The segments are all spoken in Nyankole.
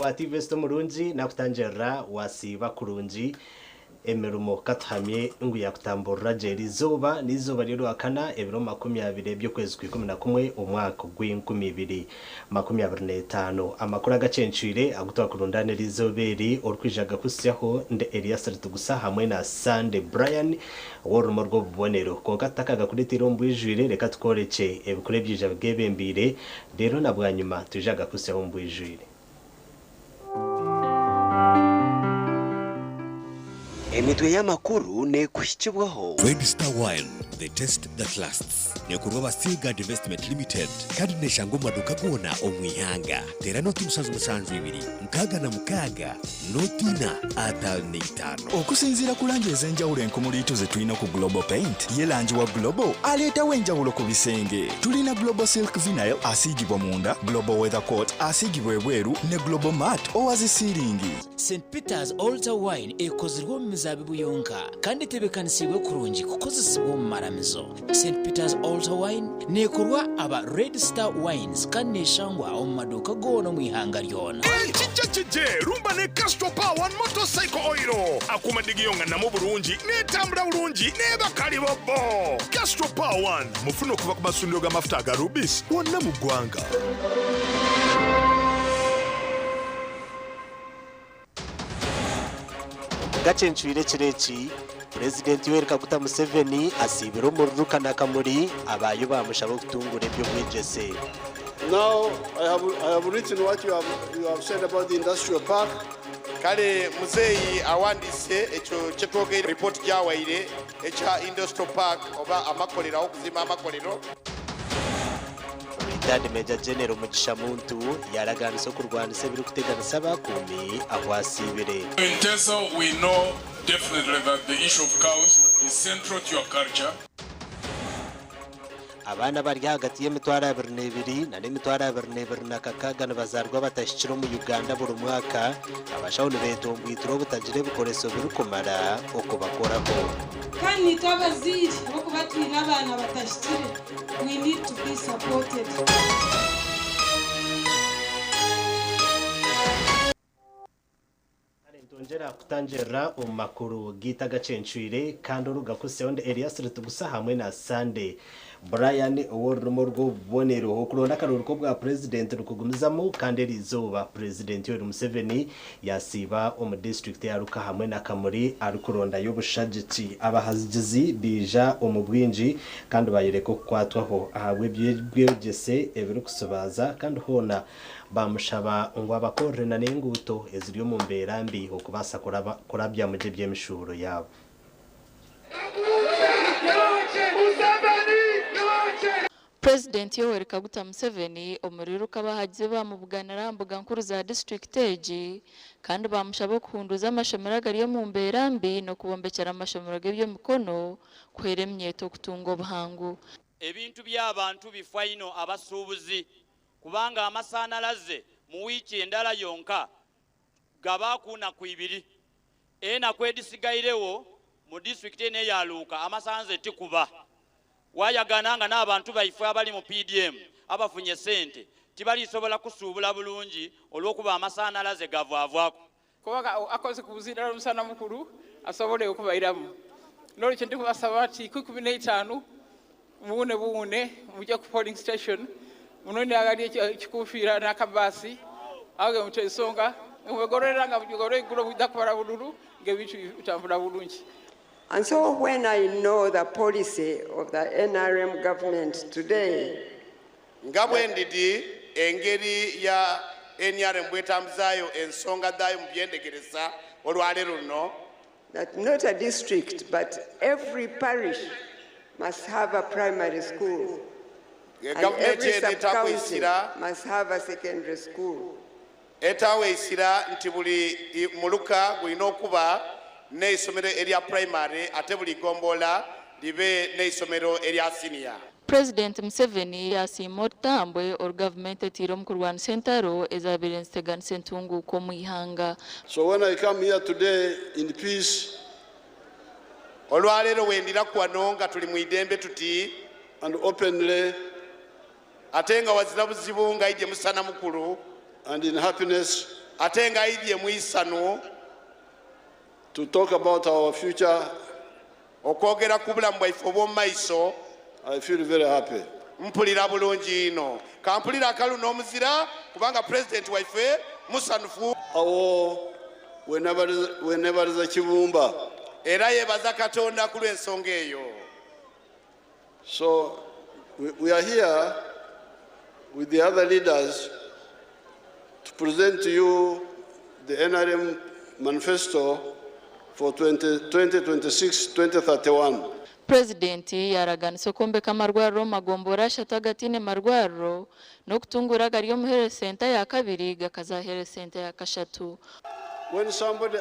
Wa TVS omurungi nakutangirira wasiiba kurungi emirimo katuhamye ngu yakutamburira gye. Erizooba n'eizooba ry'orwakana ebiro 20 eby'okwezi kw'ikumi na kumwe omwaka gw'enkumi ibiri makumi abiri n'etaano. Amakuru agacencwire agu twakurundaana erizooba eri orikwija kugakuhitsyaho ndi Elias Ritugusa hamwe na Sunday Brian ow'orurimi orw'obubonero. Kwonka tutakagakureteire omu bwijwire reka tukworekye ebikuru ebyija bigebembeire reero na bwanyima twije kugakuhitsyaho omu bwijwire. Emitwe y'amakuru neekuhikibwaho. Red Star Wine, the taste that lasts. Neekorwa aba Seaguard Investment Limited kandi neeshangwa omu maduuka goona omu ihanga. Teera nooti 772 66 nooti 4 55. Okusinziira ku langi ez'enjawulo enkumuliitu ze tulina ku Global Paint, ye langi wa Global aleetawo enjawulo ku bisenge. Tulina Global Silk Vinyl asiigibwa munda, Global Weather Coat asiigibwa ebweru ne Global Matte owa zi siiringi. St Peter's Altar Wine ekozirwe omu mizaabibu yonka kandi etebeekanisiibwe kurungi kukozesibwa omu maramizo. St Peter's Altar Wine neekorwa aba Red Star Wines kandi neeshangwa omu maduuka goona omu ihanga ryona. Ekija kije rumba ne Castrol Power One Motorcycle Oil. Akuuma digiyo nga namu bulungi, n'etambula bulungi n'eba kalibobbo. Castrol Power One mufune okuva ku masundiro g'amafuta aga Rubis wonna mu ggwanga. Omugacencwire ekiro eki, Purezidenti Yoweri Kaguta Museveni asiibire omu ruruka na Kamuri abaayo baamushaba okutungura eby'obwegyese. Now I have written what you have said about the industrial park. Kale muzeeyi awandiise ekyo kye twogeire ripooti gyawaire ekya industrial park oba amakolero ah'okuzimba amakolero. Retired Major General Mugisha Muntu yaaraganisa okurwanisa ebirikuteganisa abakuumi ahu asiibire. In Teso we know definitely that the issue of cows is central to your culture. Abaana abari ahagati y'emitwaro 22 na 226 nibazaarwa batahikire omu Uganda buri mwaka. Abashaho nibeetomboitira obutagira ebikoreso birikumara okubakoraho. Kandi naitwe abazaire ahabw'okuba twine abaana batahikire, we need to be supported. Kare nitwongyera kutangirira omu makuru gaitu agacencwire kandi orugakutsyaho ndi Elias Ritugusa hamwe na Sunday Brian ow'orurimi orw'obubonero. Okuronda akaruuru k'obwa purezidenti nikugumizamu kandi eriizooba Purezidenti Yoweri Museveni yasiiba omu disiturikiti ya Ruka hamwe na Kamuri arikurondayo obushagiki. Abahagizi baija omu bwingi kandi bayoreka okukwatwaho ahabw'eby'obwegyese ebirikutsibaaza kandi hoona Baamushaba ngu abakorere na n'enguuto eziri omu mbeera mbi okubaasa kurabyamu gye eby'emishuuburo yaabo. Purezidenti Yoweri Kaguta Museveni omuri Ruka abahagizi be baamubuganira aha mbuga nkuru za disiturikiti egi kandi baamushaba okuhunduuza amashomero agari omu mbeera mbi n'okubombekyera amashomero g'eby'emikono kuhwera eminyeeto okutunga obuhangu. Ebintu by'abantu bifa inho abasuubuzi kubanga amasanhalaze mu wiiki endala yonka gabaaku naku ibiri. Enaku edhisigairegho mu disitulikiti eno eya Luuka amasanhalaze tikuba. Wayagana nga n'abantu baife abali mu PDM abafunye sente tibalisobola kusuubula bulungi olw'okuba amasanhalaze gavaavaaku. Kuba akoze ku buzindaalo omusana mukulu asobole okubairamu. N'olwekyo ndi kubasaba nti ku 15 muwune buwune muje ku polling station munone aghali ekikuufiira n'akabaasi agho mutyo ensonga nga mwegololera nga olw'eigulo mwidha kubala bululu ng'ebintu bitambula bulungi. And so when I know the policy of the nrm government today, Nga bwe ndidhi engeri ya nrm bw'etambuzaayo ensonga dhaayo mu by'endhegeresa olwaleero luno. That not a district but every parish must have a primary school and Gavumenti every eno etaaku sub-county eisira must have a secondary school. Etaawo eisira nti buli muluka gulina okuba n'eisomero erya pulayimale ate buli gombolola libe n'eisomero erya siniya. Purezidenti Museveni yaasiima orutambwe oru gavumenti eteire omu kurwanisa entaro ezaabaire niziteganisa entunguuka omu ihanga. So when I come here today in peace, Olwaleero bwendiraku wano nga tuli mu idembe tuti, and openly, ate nga wazira buzibu nga aidye musana mukulu, and in happiness, Ate nga aidhye mu isanhu. To talk about our future. Okwogera ku bulamu bwaife obw'omu maiso. I feel very happy. Mpulira bulungi inho. Kampulire akalu n'omuzira kubanga Pulezidenti waife musanhufu. Awo we nebaliza Kibumba. Era yebaza Katonda ku lw'ensonga eyo. So we are here with the other leaders to present to you the NRM manifesto for 2026-2031. Purezidenti yaraganisa okwombeka amarwariro omu magombora ashatu agataine marwariro n'okutunguura agari omu health center ya kabiri gakaza health center ya kashatu. When somebody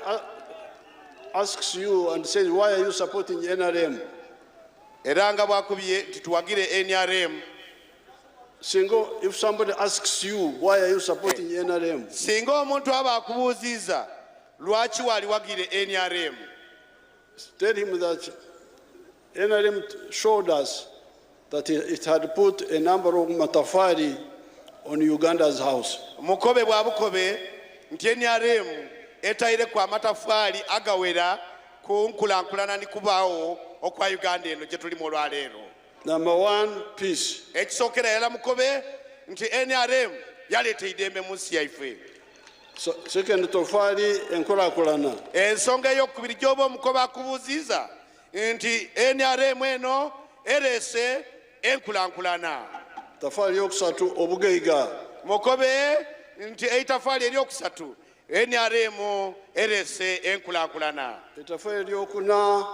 asks you and says, "Why are you supporting NRM?" Era nga bwakubye nti tuwagire NRM. Singa, if somebody asks you, "Why are you supporting NRM?" Singa omuntu aba akubuuziza lwaki waliwagire NRM, tell him that NRM showed us that it had put a number of matafari on Uganda's house. Mukobe bwa bukobe nti NRM etaireku amatafaali agawera ku nkulankulana ni kubaawo okwa Uganda eno gye tulimu olwaleero. Number one, peace. Ekisookera yala mukobe nti NRM yaleeta eidembe mu nsi yaife. So, second tofali, enkulakulana. Ensonga eyokubiri gy'oba omukobe akubuuziza nti NRM eno ereese enkulankulana. Tafaali yokusatu, obugaiga. Mukobe nti eitafaali eryokusatu NRM ereese enkulankulana. Etafaali eryokuna,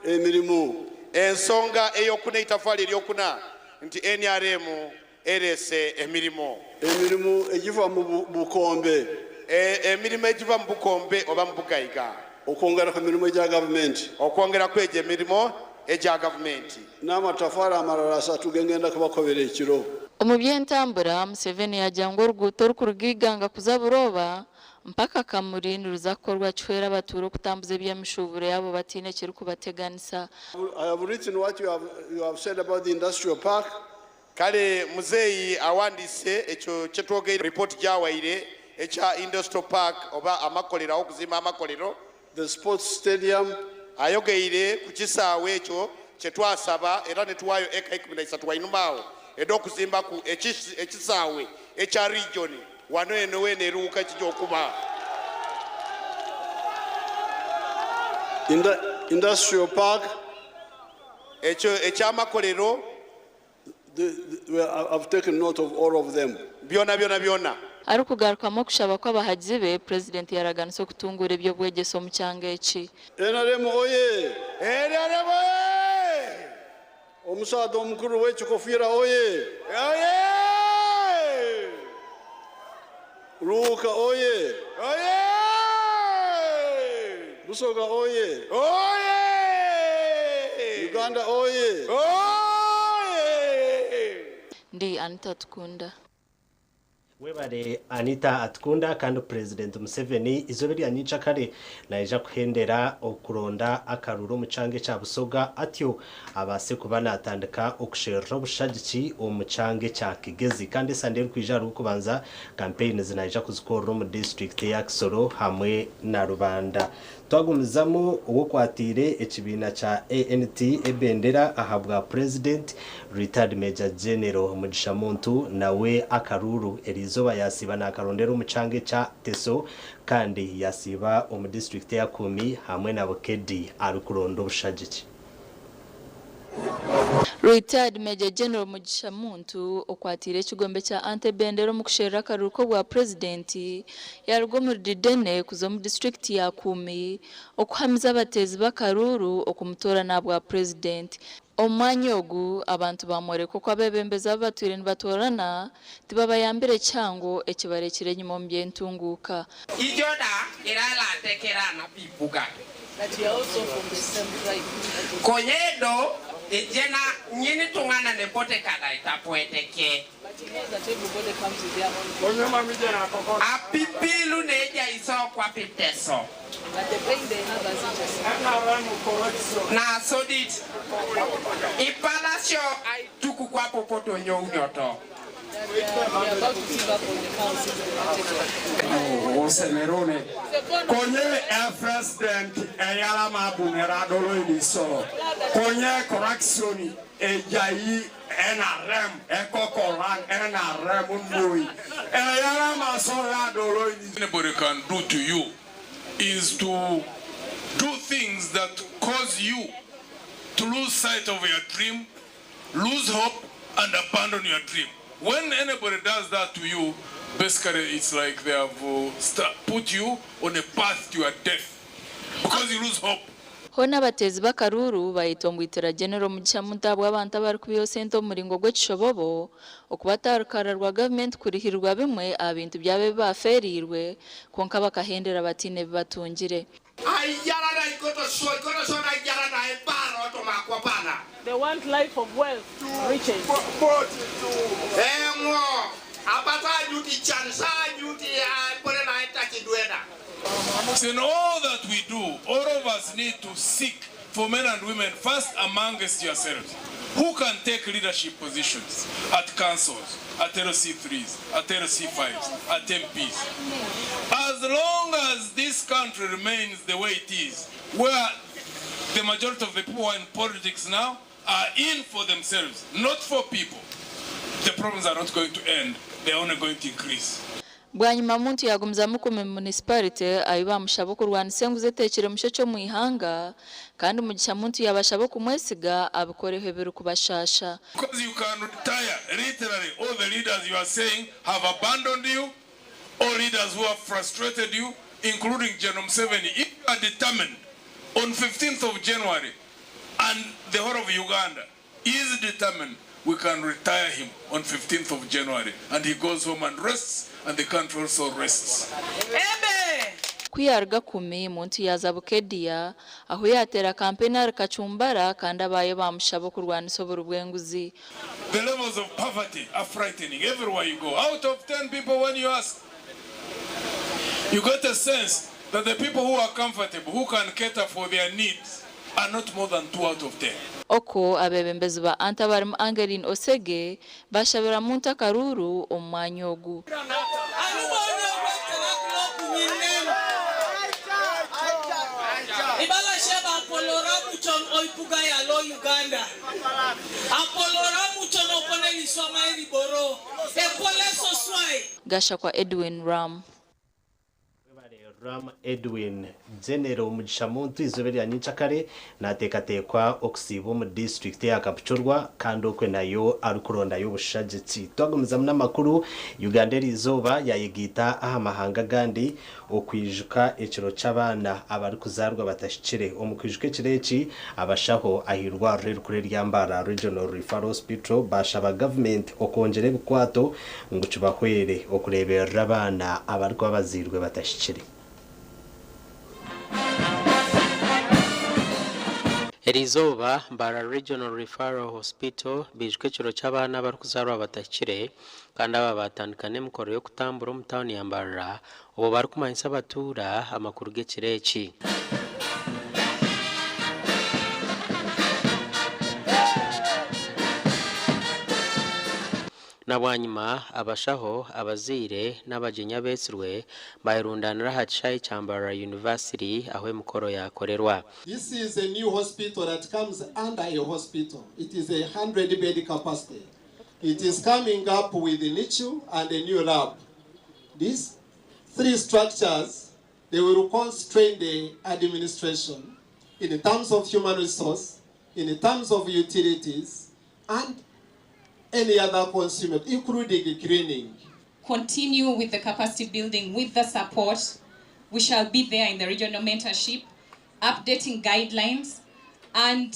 emirimu. Ensonga eyokuna, eitafaali eryokuna nti NRM ereese emirimu. Emirimu egiva mu bukombe. Emirimu egiva mu bukombe oba mu bugaiga. Okwongera ku mirimu egya gavumenti. Okwongera ku egyo emirimu egya gavumenti. N'amatafaali amalala asatu gengenda kubakobera ekiro. Omu by'entambura, Museveni yagira ngu oruguuto orukuruga Iganga kuza Burooba mpaka Kamuri niruza kukorwa kihwera abatuura okutambuza eby'emishuuburo yaabo bataine ekirikubateganisa. I have written what you have said about the industrial park. Kale muzeeyi awandiise ekyo kyetwogeire ripooti gyawaire ekya industrial park oba amakolero okuzimba amakolero. The sports stadium. Ayogeire ku kisaawe ekyo kyetwasaba era ne tuwaayo eka 13 wainumaawo edda okuzimbaku ekisaawe ekya region wano eno weeno eruuka kijja okuba. Industrial park. Ekyo ekyamakolero. Well, I've taken note of all of them. Byona byona byona. Arikugarukamu okushaba kw'abahagizi be, purezidenti yaraganisa okutunguura ebyobwegyese omu kyanga eki. NRM oye! NRM oye! Omusaadha omukulu w'ekikofiira oye! Oye! Luuka oye! Oye! Busoga oye! Oye! Uganda oye! Oye! Ndi Anita Tukunda. Webale Anita Atukunda. Kandi President Museveni izooba erya nyincakare naija kuhendera okuronda akaruru omu kyanga ekya Busoga, atyo abaase kuba natandika okusherura obushagiki omu kyanga ekya Kigezi. Kandi esande erikwija ari kubanza campaign zinaija kuzikorera omu district eya Kisoro hamwe na Rubanda. Twagumizamu, owokwatiire ekibiina kya ANT ebendera ahabwa President, Retired Major General Mugisha Muntu, nawe akaruru eriizooba yasiiba nakarondera omu kyanga ekya Teso, kandi yasiiba omu district eya Kumi hamwe na Bukedi arikuronda obushagiki. Retired Major General Mugisha Muntu okwatiire ekigombe kya Ante Bendera omu kusherura akaruru k'obwa purezidenti yaruga omuri Didene kuza omu disitulikiti ya Kumi okuhamiza abateezi b'akaruru okumutoora n'abwa purezidenti. Omu mwanya ogu abantu bamworeka oku abeebembezi abo batwire nibatorana tibabayambire kihango ekibarekire enyima omu by'entunguuka. Ijoda irala tekerana pipuga. That you are also from the same tribe. Konyedo ijena nyini tungana ne pote kada itapoeteke. But he knows that everybody comes with their own. Apipilu neja iso kwa piteso. But the pain they have as it Na sodit. Ipalasio aituku kwa popoto nyounyoto. Osemerone konye e president eyala mabunera dolo iniso konye correction ejayi NRM ekokolang NRM mbui eyala masola dolo. Anybody can do to you is to do things that cause you to lose sight of your dream, lose hope, and abandon your dream. When anybody does that to you, basically it's like they have put you on a path to your death because you lose hope. Hona abateezi b'akaruru bayitombwitira General Mugisha Muntu ahabw'abantu abarikubiha sente omu muringo gw'ekishobobo okuba rwa gavumenti kurihirwa bimwe aha bintu byabo ebi baferirwe kwonka bakahendera batiine ebi batungire. They want life of wealth, riches. So in all that we do, all of us need to seek for men and women first amongst yourselves who can take leadership positions at councils, at LC3s, at LC5s, at MPs. As long as this country remains the way it is, where the majority of the people who are in politics now are in for themselves, not for people, the problems are not going to end, they are only going to increase. Bwanyima Muntu yagumizamu kumi municipality ahi bamushaba okurwanisa enguzi eteekire mushekye omu ihanga kandi Mugisha Muntu yabashaba okumwesiga abikoreho ebirikubashasha. Because you can retire, literally, all the leaders you are saying have abandoned you, all leaders who have frustrated you, including General Museveni. If you are determined on 15th of January, and the whole of Uganda is determined, we can retire him on 15th of January, and he goes home and rests, and the country also rests. Kwiyaruga kumi Muntu yaza Bukedia aho yatera kampeni ari Kachumbara kandi abayo bamushaba okurwanisa oburi bw'enguzi. The levels of poverty are frightening everywhere you go. Out of 10 people, when you ask, you got a sense that the people who are comfortable, who can cater for their needs, are not more than 2 out of 10. Oko abebembezi ba Anta barimu Angeline Osege bashabira Muntu akaruru omu mwanya ogu. Gashakwa Edwin Ram. Ram Edwin General Mugisha Muntu izobere rya nyincakare nateekateekwa okusiiba omu district ya Kapchorwa kandi okwe nayo arikurondayo obushagiki. Twagumizamu n'amakuru, Uganda eriizooba yayegiita aha mahanga gandi okwijuka ekiro ky'abaana abarikuzaarwa batashikire. Omu kwijuka ekiro eki abashaho ah'irwariro erikuru erya Mbarara Regional Referral Hospital bashaba gavumenti okwongyera ebikwato ngu kibahwere okureeberera abaana abarikuba baziirwe batashikire. Eriizooba Mbarara Regional Referral Hospital bijuka ekiro ky'abaana abarikuzaarwa batahikire kandi aba batandika n'emikoro y'okutambura omu tawuni ya Mbarara obwo barikumanyisa abatuura amakuru g'ekiro eki. Na bwanyima abashaho abazaire n'abagyenyi abeetsirwe bayerundanira aha kishaayi kya Mbarara University aho emikoro yakorerwa. This is a new hospital that comes under a hospital. It is a 100-bed capacity. It is coming up with a NICU and a new lab. These three structures, they will constrain the administration in terms of human resource, in terms of utilities, and any other consumer, including cleaning. Continue with the capacity building, with the support. We shall be there in the regional mentorship, updating guidelines, and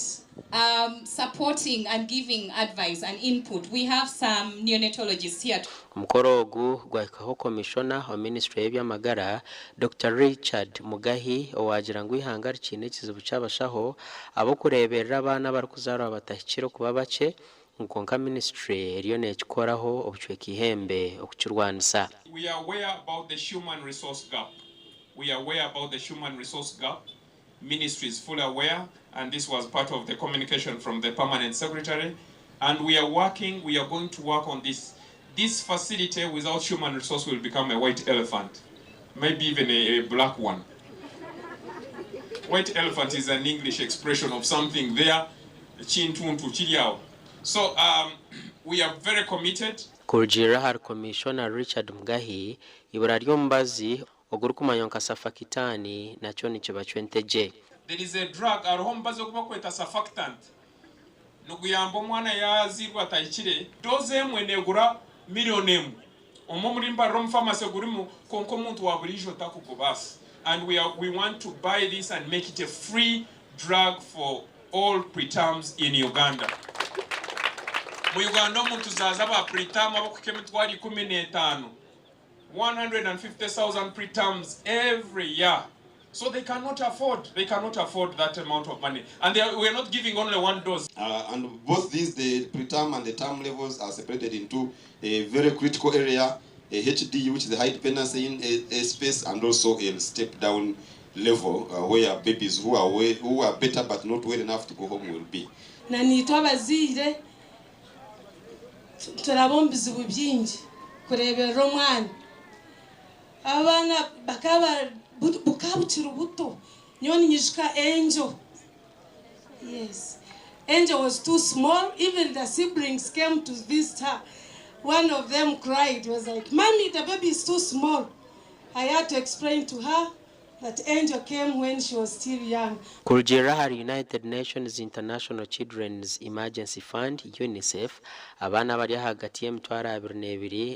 supporting and giving advice and input. We have some neonatologists here. Omukoro ogu gwahikaho komishona wa ministry y'ebyamagara Dr. Richard Mugahi owagira ngu ihanga rikiine ekizibu ky'abashaho ab'okureeberera abaana abarikuzaarwa batahikire okuba bakye nkonka ministry eriyo neekikoraho obucweka ihembe okukirwanisa. We are aware about the human resource gap. We are aware about the human resource gap. Ministry is fully aware, and this was part of the communication from the permanent secretary. And we are working, we are going to work on this. This facility without human resource will become a white elephant, maybe even a, a black one. White elephant is an English expression of something there, chintuntu chiriao. So um, we are very committed. Kurugiirira ahari Komishona Richard Mugahi, eibura ry'omubazi ogurikumanywa nka Safakitani nakyo nikibacwa entegye. There is a drug hariho omubazi ogu barikweta surfactant niguyamba omwana yaazairwe atahikire, dose emwe neegura miriyoni emwe. Omwe omuri Mbarara omu pharmacy gurimu kwonka omuntu wa buriijo takugubaasa and we are we want to buy this and make it a free drug for all preterms in Uganda. Mu Uganda omu nituzaaza aba preterm abarikuhika emitwaro 15. 150,000 preterms every year. So they cannot afford, they cannot afford that amount of money. And they are, we are not giving only one dose. And both these, the preterm and the term levels, are separated into a very critical area, a HD, which is a high dependency in a space, and also a step down level where babies who are, way, who are better but not well enough to go home will be. Na niitwe abazaire turaba omu bizibu bingi kureeberera omwana. Abaana bakaba bukaba bukiri buto. Nyowe ninyijuka Angel. Yes. Angel was too small. Even the siblings came to visit her. One of them cried, was like, Mommy, the baby is too small. I had to explain to her that Angel came when she was still young. Kurugiirira ahari United Nations International Children's Emergency Fund, UNICEF, abaana abari ahagati y''22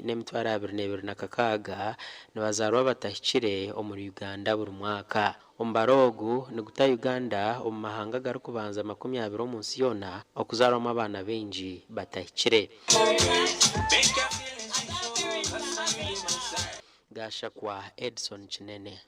n'e'26 nibazaarwa batahikire omuri Uganda buri mwaka. Omubaro ogu niguta Uganda omu mahanga agarikubanza 20 omu nsi yoona okuzaarwamu abaana baingi batahikire. Gashakwa Edson Kinene.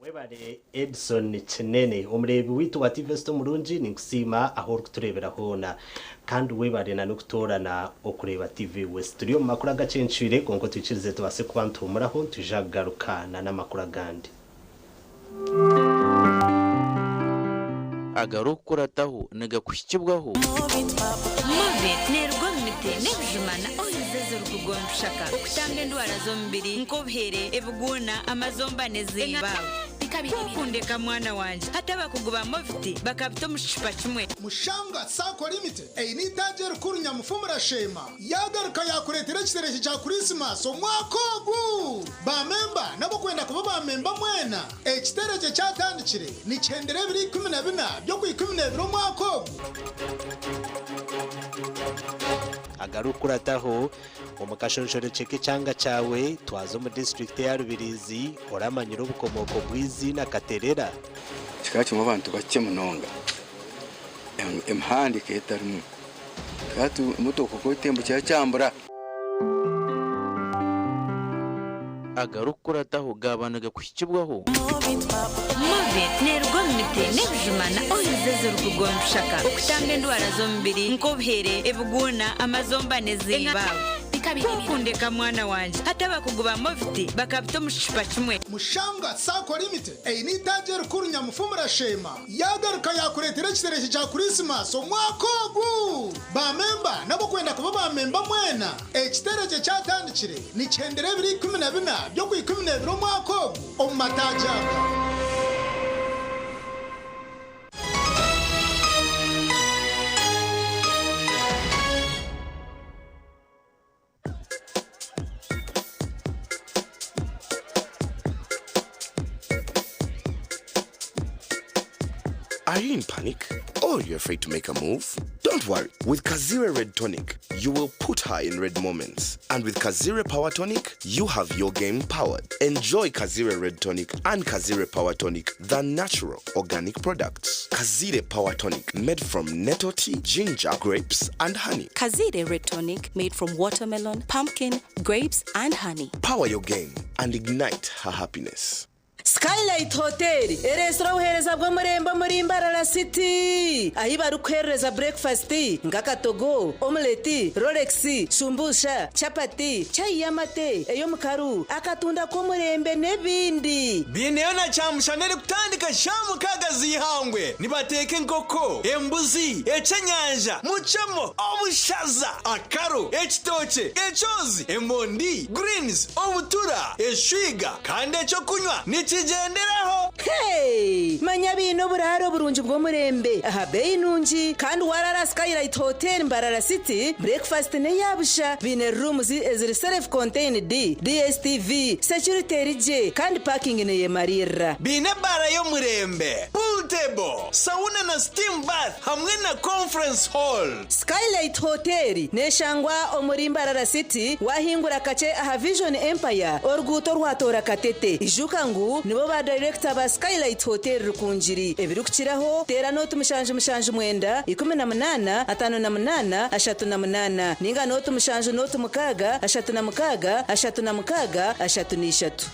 Webare Edson Kinene omureebi waitu wa TV West omurungi ninkusiima ahu orikutureebera hoona kandi webare na n'okutoorana okureeba TV West. Turi omu makuru agacencwire kwonka otwikirize tubaase kuba nituhumuraho nitwija kugaruka na n'amakuru agandi. Agarikukurataho nigakuhikibwaho. Movit neeruga omu miti n'ebijuma na oils ezirikuruga omu bishaka okutamba endwara z'omubiri nk'obuhere, ebiguuna, amazomba n'ezindi. Ku okundeka mwana wangye, hati abakugu ba Movit bakabita omu kicupa kimwe. Mushanga Sacco Limited eine eitaagi erikuru Nyamufumura Sheema yaagaruka yaakureetera ekitereke kya Kurisimasi omwaka ogu! Ba memba n'abarikwenda kuba ba memba mwena, ekitereke kyatandikire nikihendera ebiro 14 by'Okwikumi-n'ebiri omwaka ogu. Agarikukurataho, omu kashonshorekye k'ekyanga kyawe, twaza omu disiturikiti eya Rubirizi, oramanyire obukomooko bw'eiziina Katerera? Kikaba kirimu abantu bakye munonga, emihanda ekaba etarimu, emotoka ku etembukire kyambura. Agarikukurataho gaaba nigakuhikibwaho. Movit neeruga omu miti n'ebijuma na oils ezirikuruga omu bishaka okutamba endwara z'omubiri nk'obuhere, ebiguuna, amazomba n'ezindi. Ku okundeka mwana wangye, hati abakugu ba Movit bakabita omu kicupa kimwe. Mushanga Sacco Limited eine eitaagi erikuru Nyamufumura Sheema yaagaruka yaakureetera ekitereke kya Kurisimasi omwaka ogu! Ba memba n'abarikwenda kuba ba memba mwena, ekitereke kyatandikire nikihendera ebiro 14 by'Okwikumi-n'ebiri omwaka ogu omu mataagi aga. Are you in panic? Or you're afraid to make a move? Don't worry. With Kazire Red Tonic, you will put her in red moments. And with Kazire Power Tonic, you have your game powered. Enjoy Kazire Red Tonic and Kazire Power Tonic, the natural organic products. Kazire Power Tonic, made from nettle tea, ginger, grapes, and honey. Kazire Red Tonic made from watermelon, pumpkin, grapes, and honey. Power your game and ignite her happiness. Skylight Hotel ereetsire obuheereza bw'omurembe omuri Mbarara City ahi barikukuheerereza breakfast nk'akatogo, omelette, rolex, shumbusha, chapati, chai y'amate, ey'omukaru, akatunda k'omurembe n'ebindi. Biineyo na kyamushana erikutandika shaaha mukaaga z'eihangwe. Nibateeka enkoko, embuzi, ekyenyanja, mucemo, obushaza, akaro, ekitookye, ekyozi, emondi, greens, obutura, eshwiga kandi ekyokunywa nikigyenderaho. Hey! Manya baine oburaaro burungi bw'omurembe aha beeyi nungi kandi waraara Skylight Hotel Mbarara City, breakfast n'eya busha. Baine rooms eziri self contained, DSTV, security eri gye kandi parking neyemariirira. Baine ebaara y'omurembe, pool table, sauna na steam bath hamwe na conference hall. Skylight Hotel neshangwa omuri Mbarara City wahingura kakye aha Vision Empire oruguuto orwatoora Katete. Ijuka ngu nibo ba dayirekita ba Skylight Hotel Rukungiri. Ebirikukiraho teera nooti 779 18 58 38 ninga nooti 7 nooti 6 36 36 33.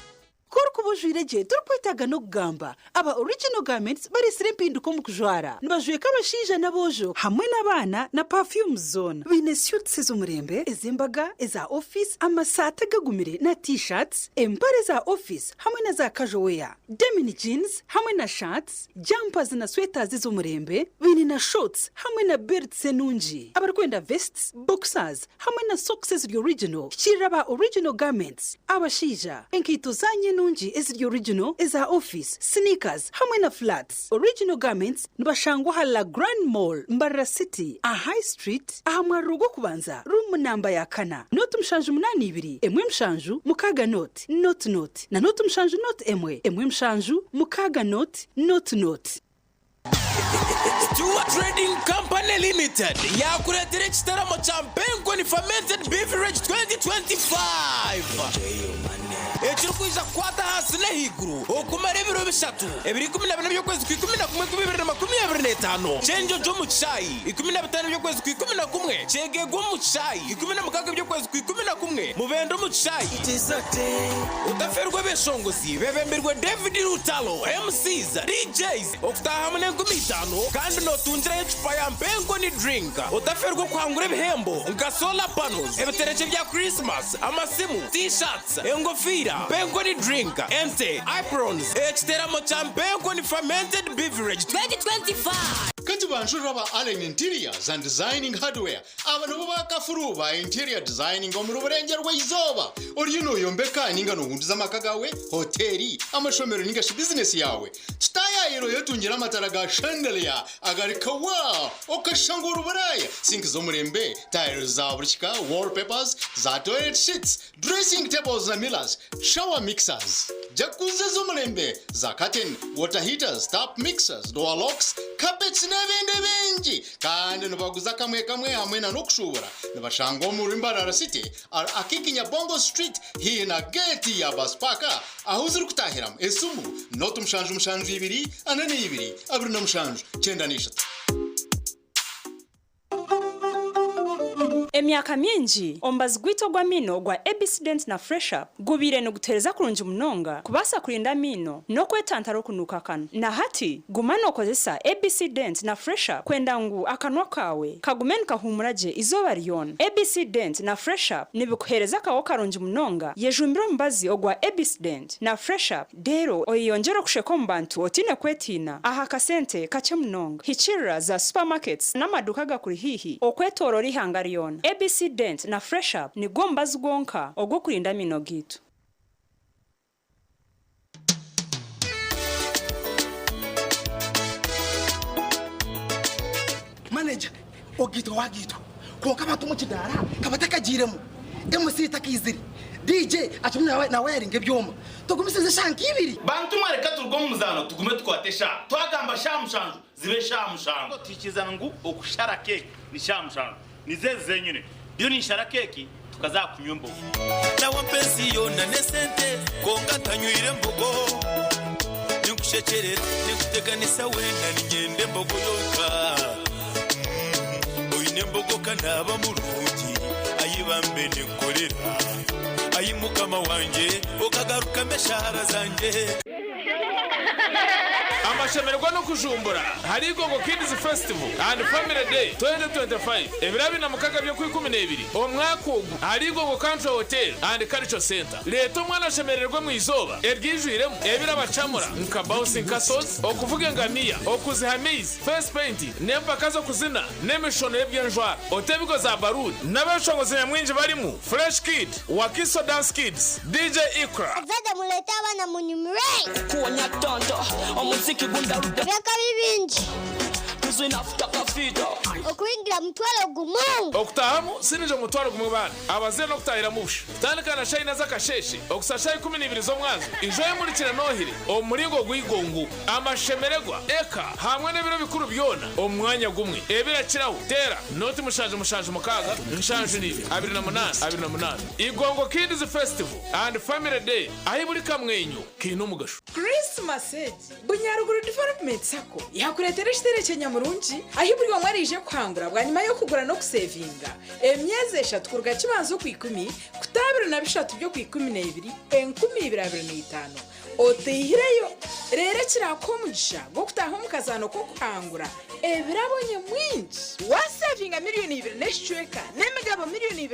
Ku orikuba ojwaire gye torikwetaaga n'okugamba. Aba Original Garments bareetsire empinduka omu kujwara. Nibajweka abashaija n'aboojo hamwe n'abaana na perfumes zoona. Baine suits ez'omurembe, ez'embaga, eza ofiisi, amasaati agagumire na T-shirts, empare za ofiisi hamwe na za casual wear, denim jeans hamwe na shirts, jumpers na sweaters ez'omurembe. Baine na shorts hamwe na belts enungi. Abarikwenda vests, boxers hamwe na socks eziri original, hikiirira aba Original Garments. Abashaija, enkaito zaanyu enungi eziri original, eza ofiisi, sneakers hamwe na flats. Original Garments nibashangwa aha La Grande Mall, Mbarara City, aha High Street, aha mwariro gw'okubanza, ruumu namba ya kana, nooti 782 1 7 6 nooti nooti nooti na nooti 7 nooti 1 1 7 6 nooti nooti nooti. Stewart Trading Company Limited yaakureetera ekitaramo kya Mpenkoni Fermented Beverage 2025 ekirikwija kukwata ahansi n'ahaiguru okumara ebiro bishatu, ebiro 14 by'okwezi kwa 11 2025, Kyenjojo omu kishaayi, 15 by'okwezi kwa 11, Kyegegwa omu kishaayi, 16 by'okwezi kwa 11, Mubende omu kishaayi. Otaferwa abeshongozi bebembirwe David Lutalo, MCs, DJs, Okutaaha hamwe n'enkumi itaano kandi nootungiraho ecupa ya Mpenkoni Drink. Otaferwa okuhangura ebihembo nka solar panels, ebiterekye bya Christmas, amasimu, T-shirts, engofiira, Mpenkoni Drink, ente, aprons, ekiteramo kya Mpenkoni Fermented Beverage 2025. Kati banjurira aba Allen Interiors and Designing Hardware Aba nibo bakafuru ba interior designing omuri Burengyerwa-izooba. Oriyo noyombeka ninga nohunduza amaka gawe, hoteri, amashomero ninga shi bizinesi yawe? Tutaayaayire oyetungire amatara ga chandelier agari kawa okashusha ngu ori Buraaya, sinki z'omurembe, tiles za buri kika, wallpapers, za toilet sheets, Dressing tables na mirrors, shower mixers, jacuzzi ez'omurembe, za curtain, water heaters, tap mixers, door locks, carpets n'ebindi bingi. Kandi nibaguza kamwe kamwe hamwe na n'okushuubura. Nibashangwa omuri Mbarara City aha Akikinya Bongo Street haihi na geeti ya bus park ahu zirikutaahiramu. Esimu, nooti 7 7 2 42 27 93. Emyaka mingi, omubazi gwaitu ogw'amaino ogwa ABC Dent na Fresh Up gubaire nigutuheereza kurungi munonga kubaasa kurinda amaino n'okwetantara okunuuka akanwa. Na hati, guma nookozesa ABC Dent na Fresh Up kwenda ngu akanwa kaawe kagume nikahuumura gye eizooba ryona. ABC Dent na Fresh Up nibikuheereza akaho karungi munonga. Yejumbire omubazi ogwa ABC Dent na Fresh Up Reero oyeyongyere okusheka omu bantu otaine kwetiina aha kasente kakye munonga. Hikiirira za supermarkets n'amaduuka agakuri haihi okwetooroora eihanga ryona. ABC Dent na Fresh Up nigwo mubazi gwonka ogw'okurinda amaino gaitu. Manager, Ogaitwa wagaitwa kwonka abantu omu kidaara ka batakagiiremu, MC takaizire, DJ akirimu nawayaringa ebyoma. Tugumisirize eshaaha nka ibiri. Bantu mwe reka turuge omu muzaano tugume tukwate eshaaha. Twagamba shaaha mushanju zibe shaaha mushanju. Tuhikirizana ngu okushara keeki ni shaaha mushanju. Nizo ezi zenyine. Ndiyo ninshara keeki tukaza aha kunywa embogo. Nawe mpa ensi yoona n'esente kwonka ntanywire mbogo. Ninkushekyerera, ninkuteganisa weena niinyenda embogo yonka. Oine embogo ka naaba murungi, ayi bambe ninkukorera. Ayi Mukama wangye okagarukamu eshaara zangye. Amashemererwa n'okujumbura ahari Igongo Kids Festival and Family Day 2025 ebiro 26 by'Okwikumineebiri omwaka ogu ahari Igongo Country Hotel and Cultural Centre. Reeta omwana ashemererwe omu izooba eryijwiremu ebirabacamura nka bouncing castles, okuvuga engamiya, okuziha amaizi, face painting n'empaka z'okuzina n'emishono y'eby'enjwara. Ote ebigo za baruuni n'abeshongozi nyamwingi barimu Fresh Kid, Wakiso Dance Kids, DJ Iqra. Abazaire mureete abaana munyumirwe. Kuwonya tonto omuziki gundaruda. Eby'akabi bingi. Okuyingira mutwaro gumu. Okutahamu sinije omutwaro gumwe baana. Abazaire n'okutahiramu busha. Kutandika na shaaha ina z'akasheeshe okuhitsya shaaha 12 z'omwazyo, ijo oyemurikire n'ohire omu muringo gw'eigongo, amashemererwa, eka hamwe n'ebiro bikuru byona omu mwanya gumwe. Ebirakiraho, teera nooti 7 76 2 28 28. Igongo Kids Festival and Family Day ahi buri kamwenyo kaine omugasho. Christmas egi, Bunyaruguru Development Sacco yakureetera ekiterekye nyamurungi ahi buri omwe araije kuhangura bwanyima y'okugura n'okusevinga emyezi 3 kuruga Kibanza oku-10 kuta 23 by'oku-12 2025 oteihireyo. Reero ekirakuha omugisha gw'okutaaha omu kazaano k'okuhangura ebirabo nyamwingi. Wasevinga 2.5 miliyoni n'emigabo 2.5 miliyoni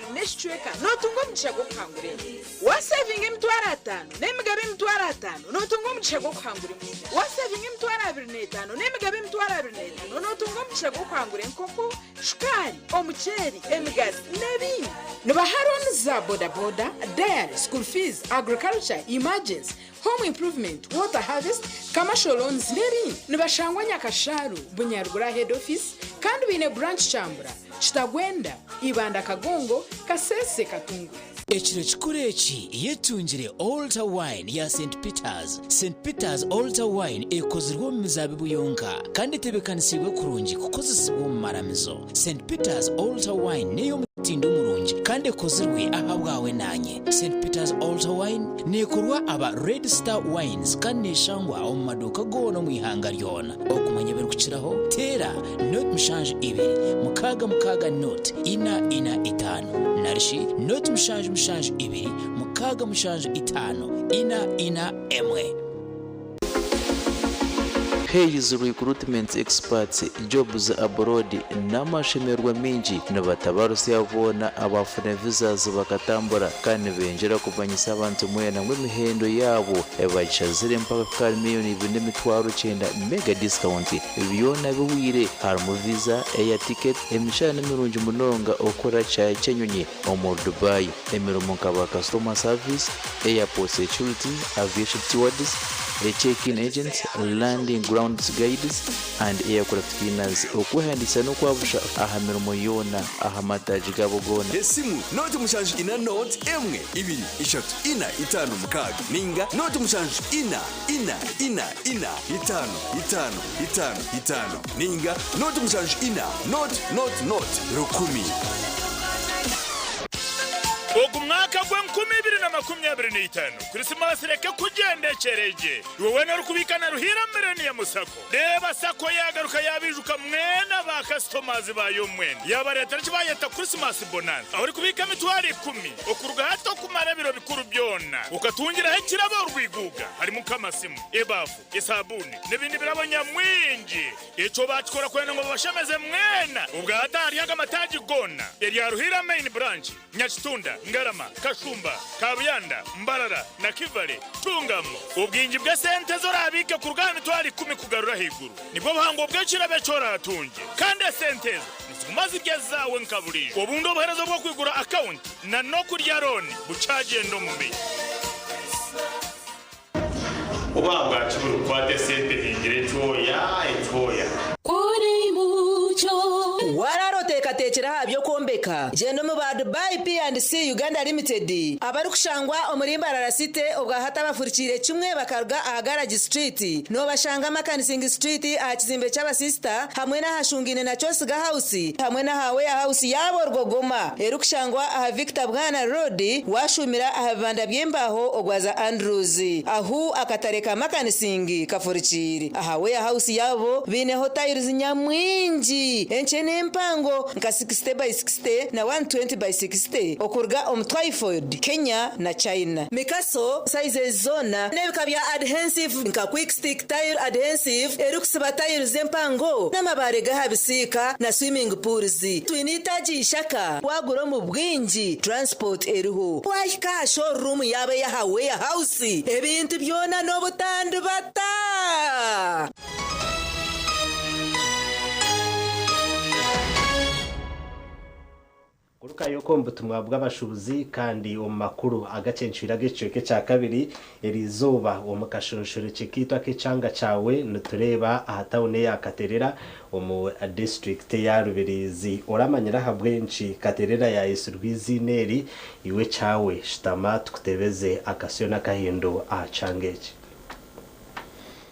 nootunga omugisha gw'okuhangura ente. Wasevinga 500,000 n'emigabo 500,000 nootunga omugisha gw'okuhangura embuzi. Wasevinga 25,000 n'emigabo 25,000 nootunga omugisha gw'okuhangura enkoko, shukaari, omuceeri, emigazi n'ebindi. Nibaha loans za bodaboda, dairy, school fees, agriculture, emergency, home improvement, water harvest, commercial loans n'ebindi. Nibashangwa Nyakasharu, Bunyaruguru head office, kandi baine branch Kyambura, Kitagwenda, Ibanda Kagongo, Kasese, Katungu. Ekiro kikuru eki yetungire Altar Wine ya St Peters. St Peters Altar Wine ekozirwe omu mizaabibu yonka kandi etebeekanisiibwe kurungi kukozesibwa omu maramizo. St Peters Altar Wine n'ey'omutindo murungi kandi ekozirwe ahabwawe naanye. St Peters Altar Wine neekorwa aba Red Star Wines kandi neeshangwa omu maduuka goona omu ihanga ryona. Okumanya ebirikukiraho, teera 072 66 0 4 4 5 narishi 0 7 7 2 6 7 5 4 4 1. Hayes Recruitment Experts Jobs Abroad n'amashemererwa mingi nibatabarusya boona abafuna visas bakatambura, kandi nibenjera kumanyisa abantu mwena ngu emihendo yaabo ebagishazire mpaka kuhika ahari 2,900,000 mega discount. Byona bihwire, harimu visa, air ticket, emishahara n'emirungi munonga, okukora kishaayi ky'enyonyi omuri Dubai, emirimo nka ba customer service, airport security, aviation stewards, check-in agents, landing grounds guides and aircraft cleaners. Okwehandiikisa n'okwabusha aha mirimo yoona aha mataagi gaabo goona. Esimu 074 0 1 2 3 4 5 6 ninga 074 4 4 4 5 5 5 5 ninga 074 0 0 0 1000. Ogu mwaka gw'2025, Krisimasi reke kugendekyerege iwe weena orikubiika na Ruhiira Millennium Sacco. Reeba Sacco yaagaruka yaabijuka mwena ba kasitomazi baayo mwena, yaabareetera eki baayeta Christmas Bonanza, ahu orikubiika 100,000 okuruga hati okumara ebiro bikuru byona okatungiraho ekirabo orwiguuga harimu nk'amasimu, ebaafu, esaabuuni n'ebindi birabo nyamwingi. Ekyo baakikora kwenda ngu babashemeze mwena. Obwa hati ahari aga mataagi goona erya Ruhiira Main Branch, Nyakitunda, Ngarama, Kashumba, Kabuyanda, Mbarara na Kivale, tungamu obwingi bw'esente ezi oraabiike kuruga aha 100,000 kugarura ahaiguru. Nibwo buhango bw'ekirabo eki oraatungye. Kandi esente ezo niziguma ziri ezaawe nka buriijo. Obundi obuheereza obw'okwigura akawunti na n'okurya looni bukyagyenda omu maisho. Oba bwaki buri kukwata esente hingire ekyoya ekyoya. Kuri mucyo. Waraara oteekateekire aha by'okwombeka? Gyenda omu ba Dubai P&C Uganda Limited abarikushangwa omuri Mbarara City obwa hati abafurikiire kimwe bakaruga aha Garage Street. Noobashanga Makanising Street aha kizimbe ky'abasisita hamwe n'ahashungaine na Kyosiga House hamwe n'aha Warehouse yaabo Rwogoma erikushangwa aha Victor Bwana Road waashuumira aha bibanda by'embaaho ogwaza Andrews ahu akatare ka Makanising kafurikiire. Aha Warehouse yaabo baineho tiles nyamwingi enkye n'empango. nka 60 by 60 na 120 by 60 okuruga omu Twyford, Kenya na China. Mikaso sizes zoona n'ebika bya adhensive nka Quick Stick Tile Adhensive erikusiba tiles empango n'amabaare g'aha bisiika na swimming pools. Twine eitaagi Ishaka waagura omu bwingi transport eriho. Waahika aha showroom yaabo ey'aha warehouse ebintu byona n'obutandibata. Kurukayo omu butumwa bw'abashuubuzi kandi omu makuru agacencwire ag'ekicweka ekyakabiri eriizooba omu kashonshorekye kaitu ak'ekyanga kyawe nitureeba aha tauni eya Katerera omu disiturikiti eya Rubirizi. Oramanyire ahabw'enki Katerera yayetsirwe eiziina eri? Iwe ekyawe shutama tukutebeze akasyo n'akahindo aha kyanga eki.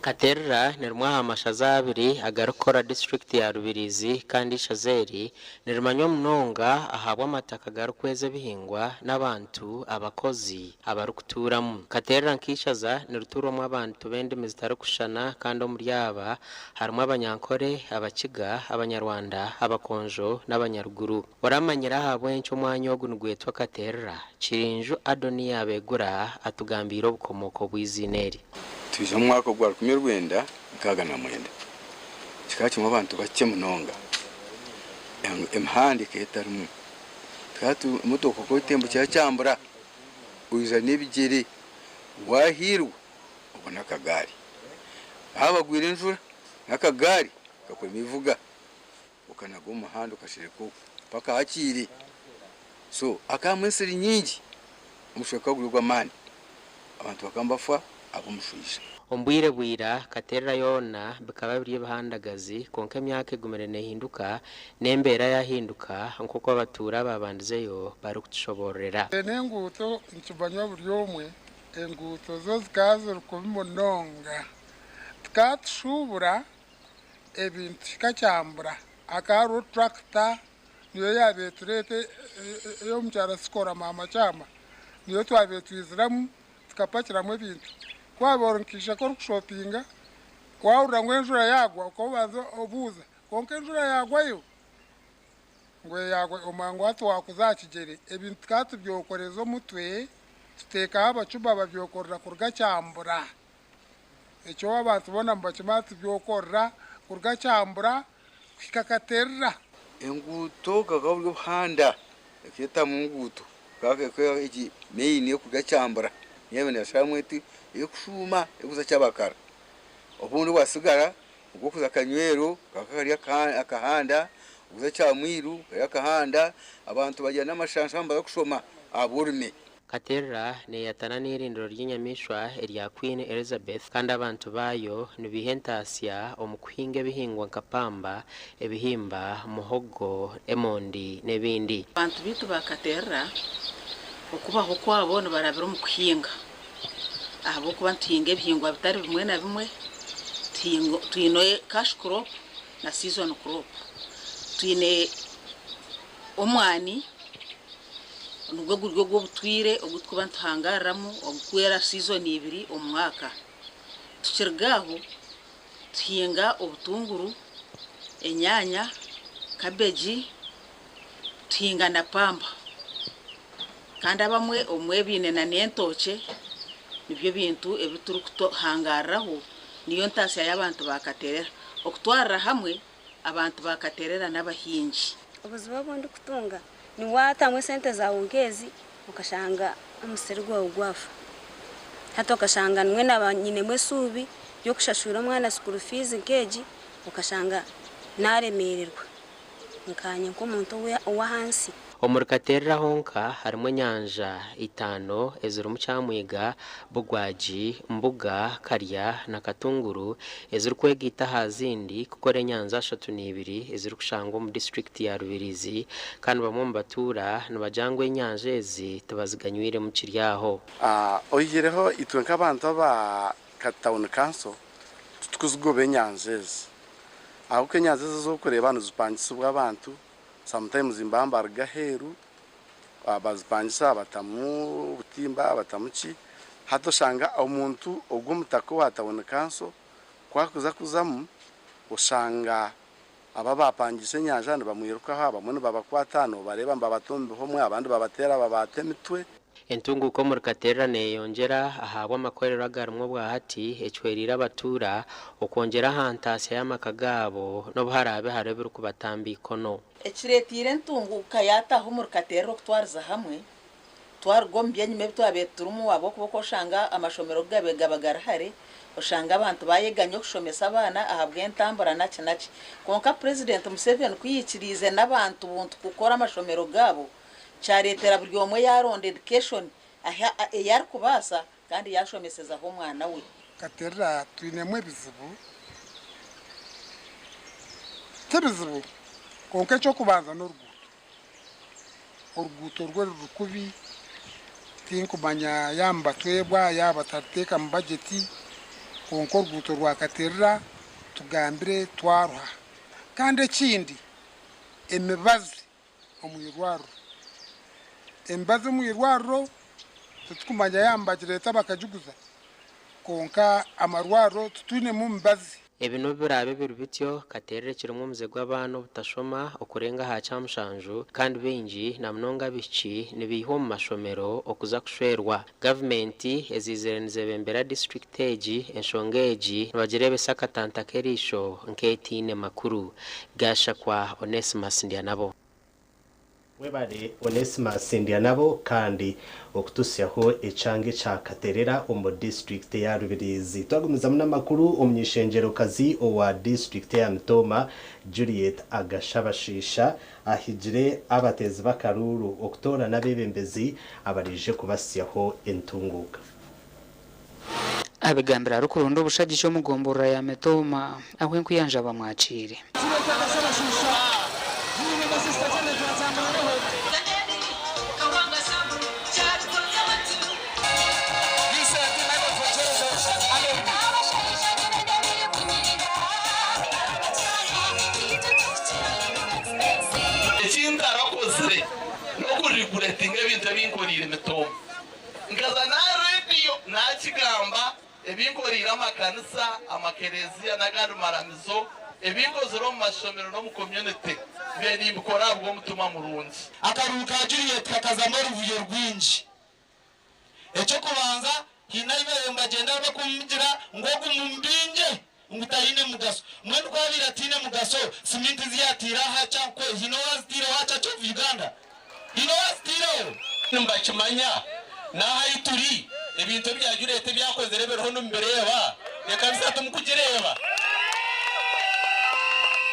Katerera ni rimwe aha mashaza abiri agarikukora disiturikiti ya Rubirizi kandi eishaza eri nirimanywa munonga ahabw'amataka garikweza ebihingwa n'abantu abakozi abarikutuuramu. Katerera nk'eishaza nirituurwamu abantu b'endimi zitarikushushana kandi omuri aba harimu Abanyankore, Abakiga, Abanyarwanda, Abakonjo n'Abanyaruguru. Oramanyire ahabw'enki omwanya ogu nigwetwa Katerera? Kirinju Adonia Abegura atugambiire obukomooko bw'eiziina eri. Twija omu mwaka ogwa 1969, kikaba kirimu abantu bakye munonga, emihanda ekaba etarimu. Tukaba emotoka ku etembukira kyambura, oija n'ebigyere, waahiirwa obone akagaari. Haaba hagwire enjura, n'akagaari kakurema eivuga, okanaga omu muhanda okashereka okwo mpaka hakiire. So hakabamu ensiri nyingi, omushwija gukaba guri ogw'amaani, abantu bakaba nibafa ahabw'omushwija. Omu bwire bwa ira, Katerera yoona bikaba biri ebihandagazi, kwonka emyaka egumire neehinduka, n'embeera yaahinduka nk'oku abatuura abaabandizeyo barikutushoboororera. N'enguuto nikimanywa buri omwe, enguuto zo zikaba ziri kubi munonga. Tukaba tushuubura ebintu kikakyambura. Hakaba hariho turakita niyo yaabaire etureeta ey'omu kyaro Sikora Maama Kyama, niyo twabaire twiziramu tukapakiramu ebintu. Ku waabaire ori nka orikushopinga, waahurira ngu enjura yaagwa okaba obanza obuuza, kwonka enjura yaagwayo? Ngu yaagwa, omanya ngu hati waakuza aha kigyere. Ebintu tukaba tubyokoreza omutwe, tuteekaho abacuba babyokorera kuruga Kyambura. Ekyo abantu boona nibakimanya tibyokorera kuruga Kyambura kuhika Katerera. Enguuto bukaba buri obuhanda ekeetamu nguuto egi main erikuruga Kyambura niyo yaabaire neesharamu eti erikushuuma erikuza Kyabakara. Obundi obwasigara obw'okuza Kanywero kakaba kari akahanda, okuza Kyamwiru kari akahanda, abantu bagyenda n'amashansha nibaza kushoma ahabw'orume. Katerera neeyatana n'eirindiro ry'enyamaishwa erya Queen Elizabeth kandi abantu baayo nibaiha entaasya omu kuhinga ebihingwa nka pamba, ebihimba, muhogo, emondi n'ebindi. Abantu baitu ba Katerera okubaho kwabo nibarabira omu kuhinga ahabw'okuba nituhinga ebihingwa bitari bimwe na bimwe. Twine cash crop na season crop. Twine omwani. Nigwo guri ogw'obutwire ogu turikuba nituhangaariramu ogurikwera siizoni ibiri omu mwaka. Tukiruga aho tuhinga obutunguru, enyaanya, kabeegi, tuhinga na pamba. Kandi abamwe obumwe baine na n'entookye, nibyo bintu ebi turikuhangaariraho niyo ntaasya y'abantu ba Katerera. Okutwarira hamwe abantu ba Katerera n'abahingi. Obuzibu obu ndikutunga ni waatamu esente zaawe nk'ezi okashanga omusiri gwawe gwafa. Hati okashanga nimwe naaba nyinemu eshuubi y'okushashurira omwana school fees nk'egi okashanga naaremeererwa nkaanye nk'omuntu ow'ahansi. Omuri Katerera honka harimu enyanja itaano ezirimu Kyamwiga, Bugwagi, Mbuga, Karya na Katunguru ezirikwegaita aha zindi kukora enyanja ashatu n'ibiri ezirikushangwa omu disiturikiti ya Rubirizi kandi bamwe omu batuura nibagira ngu enyanja ezi tibaziganyweiremu kiri aho. Oihireho itwe nk'abantu aba Tawuni Kanso titukuzigoba enyanja ezi ahabw'okuba enyanja ezi ezi orikureeba nizipangisibwa abantu. Sometimes nibaba nibaruga aheeru bazipangisa batamu obutimba batamu ki, hati oshanga omuntu ogwo omutaka owa town council ku arikuza kuzamu oshanga Aba bapangisa enyanja nibamwirukaho, abamwe nibabakwata, nobareeba nibabatumbiha omwe, abandi babateera babaata emitwe. Entunguuka omuri Katerera neyeyongyera ahabw'amakorero agarimu obwahati ekihweriire abatuura okwongyera aha ntaasya y'amaka gaabo n'obu haraabe hariho ebirikubatamba eikono. Ekireeteire entunguuka yaataaha omuri Katerera okutwariza hamwe, twaruga omu by'enyima ebi twabaire turimu ahabw'okuba oku oshanga amashomero ku gabaire gaba gari hare, oshanga abantu baayeganya okushomesa abaana ahabw'entambura naki naki. Kwonka Purezidenti Museveni ku yaikiriize n'abantu buntu kukora amashomero gaabo, kyareetera buri omwe yaaronda education ahi ei arikubaasa kandi yaashomesezaho omwana we. Katerera twinemu ebizibu, tibizibu kwonka eky'okubanza n'oruguuto. Oruguuto rwo ruri kubi, tinkumanya yaaba nibatwebwa yaaba bataruteeka mu bajeti kwonka oruguuto rwa Katerera tugambire twaruha. Kandi ekindi emibazi omu irwariro. Emibazi omu irwariro titurikumanya yaaba nibagireeta bakagiguza kwonka amarwariro titwinemu mibazi. Ebi n'obu biraabe biri bityo, Katerera kirimu omuze gw'abaana obutashoma okurenga aha kyamushanju kandi baingi na munonga abaishiki nibaihwa omu mashomero okuza kushwerwa. Gavumenti eziizire nizebembera disiturikiti egi enshonga egi nibagireebesa akatanta k'eriisho nk'etaine makuru. Gashakwa Onesmus Ndyanabo. Webare Onesmus Ndyanabo kandi okutusyaho ekyanga ekya Katerera omu disiturikiti eya Rubirizi. Twagumizamu n'amakuru, omuny'eishengyerokazi owa disiturikiti eya Mitooma, Juliet Agashabashiisha ahigire abateezi b'akaruuru okutoorana abeebembezi abaraije kubasyaho entunguuka. Abigambire arikuronda obushagiki omu gomborora ya Mitooma ahu enkuyanja bamwakiire. Eki ntarakozire n'okuriguretinga ebintu ebi nkoreire Mitooma. Nkaza n'aha rediyo naakigamba ebi nkoreire amakanisa, amakereziya n'agandi maramizo, ebi nkozire omu mashomero n'omu community, mbiire nimbikora ahabw'omutima murungi. Akaruuru ka Juliet kakazamu oruvuyo rwingi. Eky'okubanza, haine ahi baabaire nibagyenda barikumugira ngu ogu mumubingye, ngu taine mugaso. Mbwenu ku abaire ataine mugaso, siminti ezi yaataire aha Kyankwe, haine owaazitaireho aha Church of Uganda? Haine owaazitaireho? Nibakimanya n'aha ahi turi, ebintu ebya Juliet ebi akozire biriho nimubireeba? Ekanisa timukugireeba?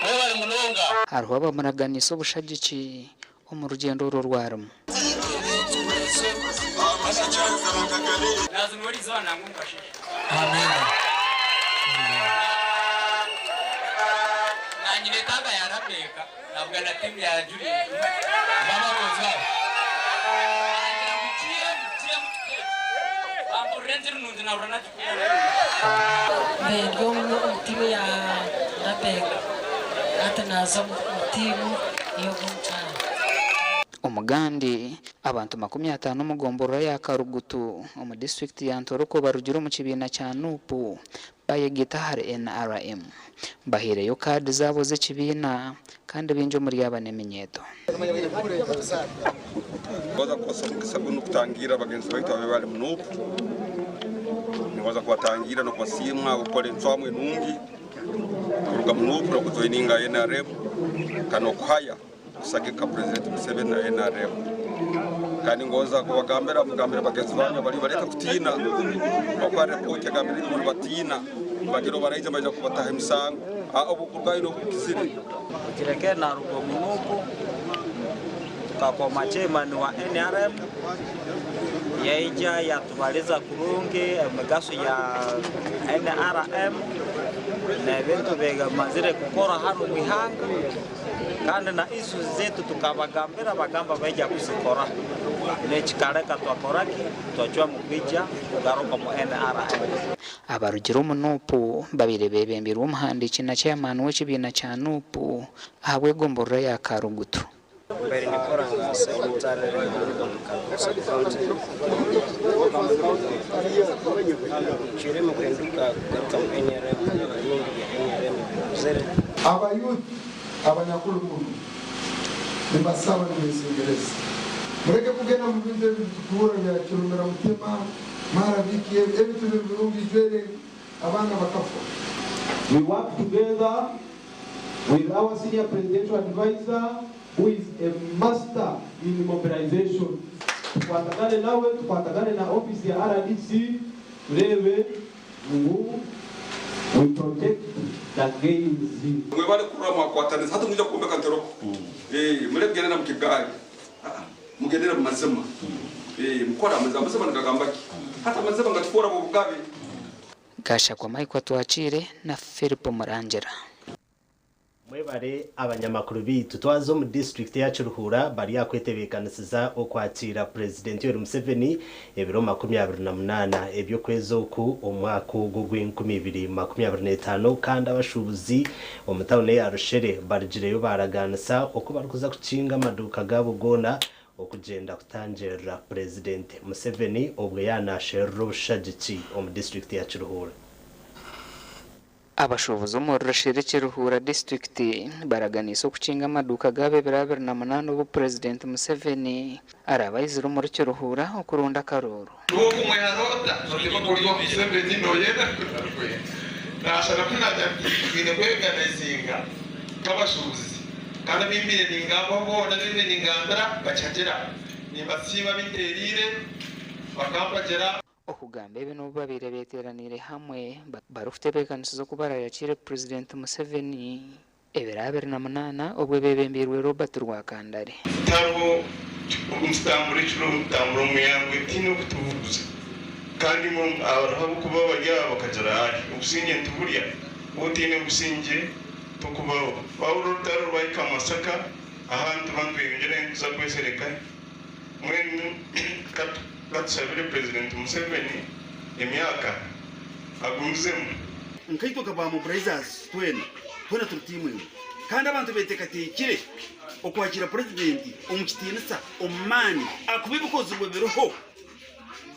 Mwebare munonga. Hariho abamuraganiise obushagiki omu rugyendo oru oru arimu. Ndi omu tiimu ya NAPEC hati naaza omu tiimu y'ogu omukyara. Omugandi, Abantu 50 omu gomborora ya Karugutu omu disiturikiti ya Ntoroko barugire omu kibiina kya NUP bayegaita ahari NRM. Bahaireyo kaadi zaabo z'ekibiina kandi baingi omuri aba n'eminyeeto. Ningonza kukozesa omugisa gunu kutangirra bagenzi baitu ababaire bali mu NUP. Ningonza kubatangirra n'okubasiima habw'okukora encwamu enungi kuruga mu NUP n'okujoininga NRM kandi n'okuhaya kusagika Purezidenti Museveni na NRM. Kandi ningonza kubagambira mugambire bagenzi banyu abaliyo baleke kutiina habwokuba ripooti egambire ngu nibatiina nibagira obu baraija nibaija kubataho emisango. Obu kurugayo n'obukizire. Kireke naruga omu NUP tukakoma chairman wa NRM yaija yatubaliza kurungi emigaso ya NRM n'ebintu bimazire kukora hanu omu ihanga kandi na issues zetu tukabagambira bagamba baija kuzikora nekikareka twakoraki twacwamu kwija kugaruka mu NRM. Abarugire omu NUP babaire beebembirwe omuhandiiki na chairman w'ekibiina kya NUP ahabw'egomborora ya Karugutu. Mbaire ninkora nka secretary omu Karugutu sub-county. Ncwiremu kuhinduka kugaruka mu NRM n'ebirungi bya NRM ebinkozere. Abayouth Abanyakuru muno nibasaba nibesengereza mureke kugenda mu bintu ebi bitukura bya kirumira mutima mara biki ebintu birungi ijwere abaana bakafa. We work together with our senior presidential advisor, who is a master in mobilization. Tukwatagane nawe, tukwatagane na office ya RDC, turebe ngu we protect the gains. Mwebale kurura mwakwatanisa hata mwija kuombeka ntoroko. Muregendera mu kigali. Mugendera mu mazima. Mukora amazima, amazima nigagamba ki? Hata amazima ngatufora mu bugabe. Gashakwa Mike Twakire na Philip Murangira. Mwebare abanyamakuru bitu twaza omu district ya Kiruhura bari akwetebeekanisiza okwakira President Yoweri Museveni ebiro 28 ebyokwezi oku omwaka ogwo gw'enkumi ibiri makumi abiri n'etaano, kandi abashuubuzi omu tawuni ya Rushere barigireyo baraganisa oku barikuza kukinga amaduuka gaabo goona okugyenda kutangirira President Museveni obwe yanasherura obushagiki omu district ya Kiruhura. Abashuubuzi omu Rushere Kiruhura district baraganisa okukinga amaduuka gaabo ebiro 28 obu President Museveni araba aizire omuri Kiruhura okurunda akaruuru. Twine kweganizinga nk'abashuubuzi kandi abimbire ningambaho boona abimbire ningambira bakihagira nimbasiima binteeriire bakampagira. Okugamba ebi n'obu babaire beteeraniire hamwe barikutebeekanisiza oku barayakire President Museveni ebiro 28 obwe beebembeirwe Robert Rwakandare. Tariho nitutambura ekiro nitutambura omu ihangwe tihaine orikutubuuza kandi hariho abarikuba bari aha bakagira ari obusingye nituburya waaba otaine busingye tokubaho. Waahurira orutaro rwahika Masaka aha nituba nitweyongyera nituza kwesereka mbwenu katushabire Purezidenti Museveni emyaka agumizemu. Nkaitwe nka ba mobilizers twena twena turi tiimu emwe kandi abantu beteekateekire okwakira Purezidenti omu kitiinisa omu maani ahakuba ebikozirwe biriho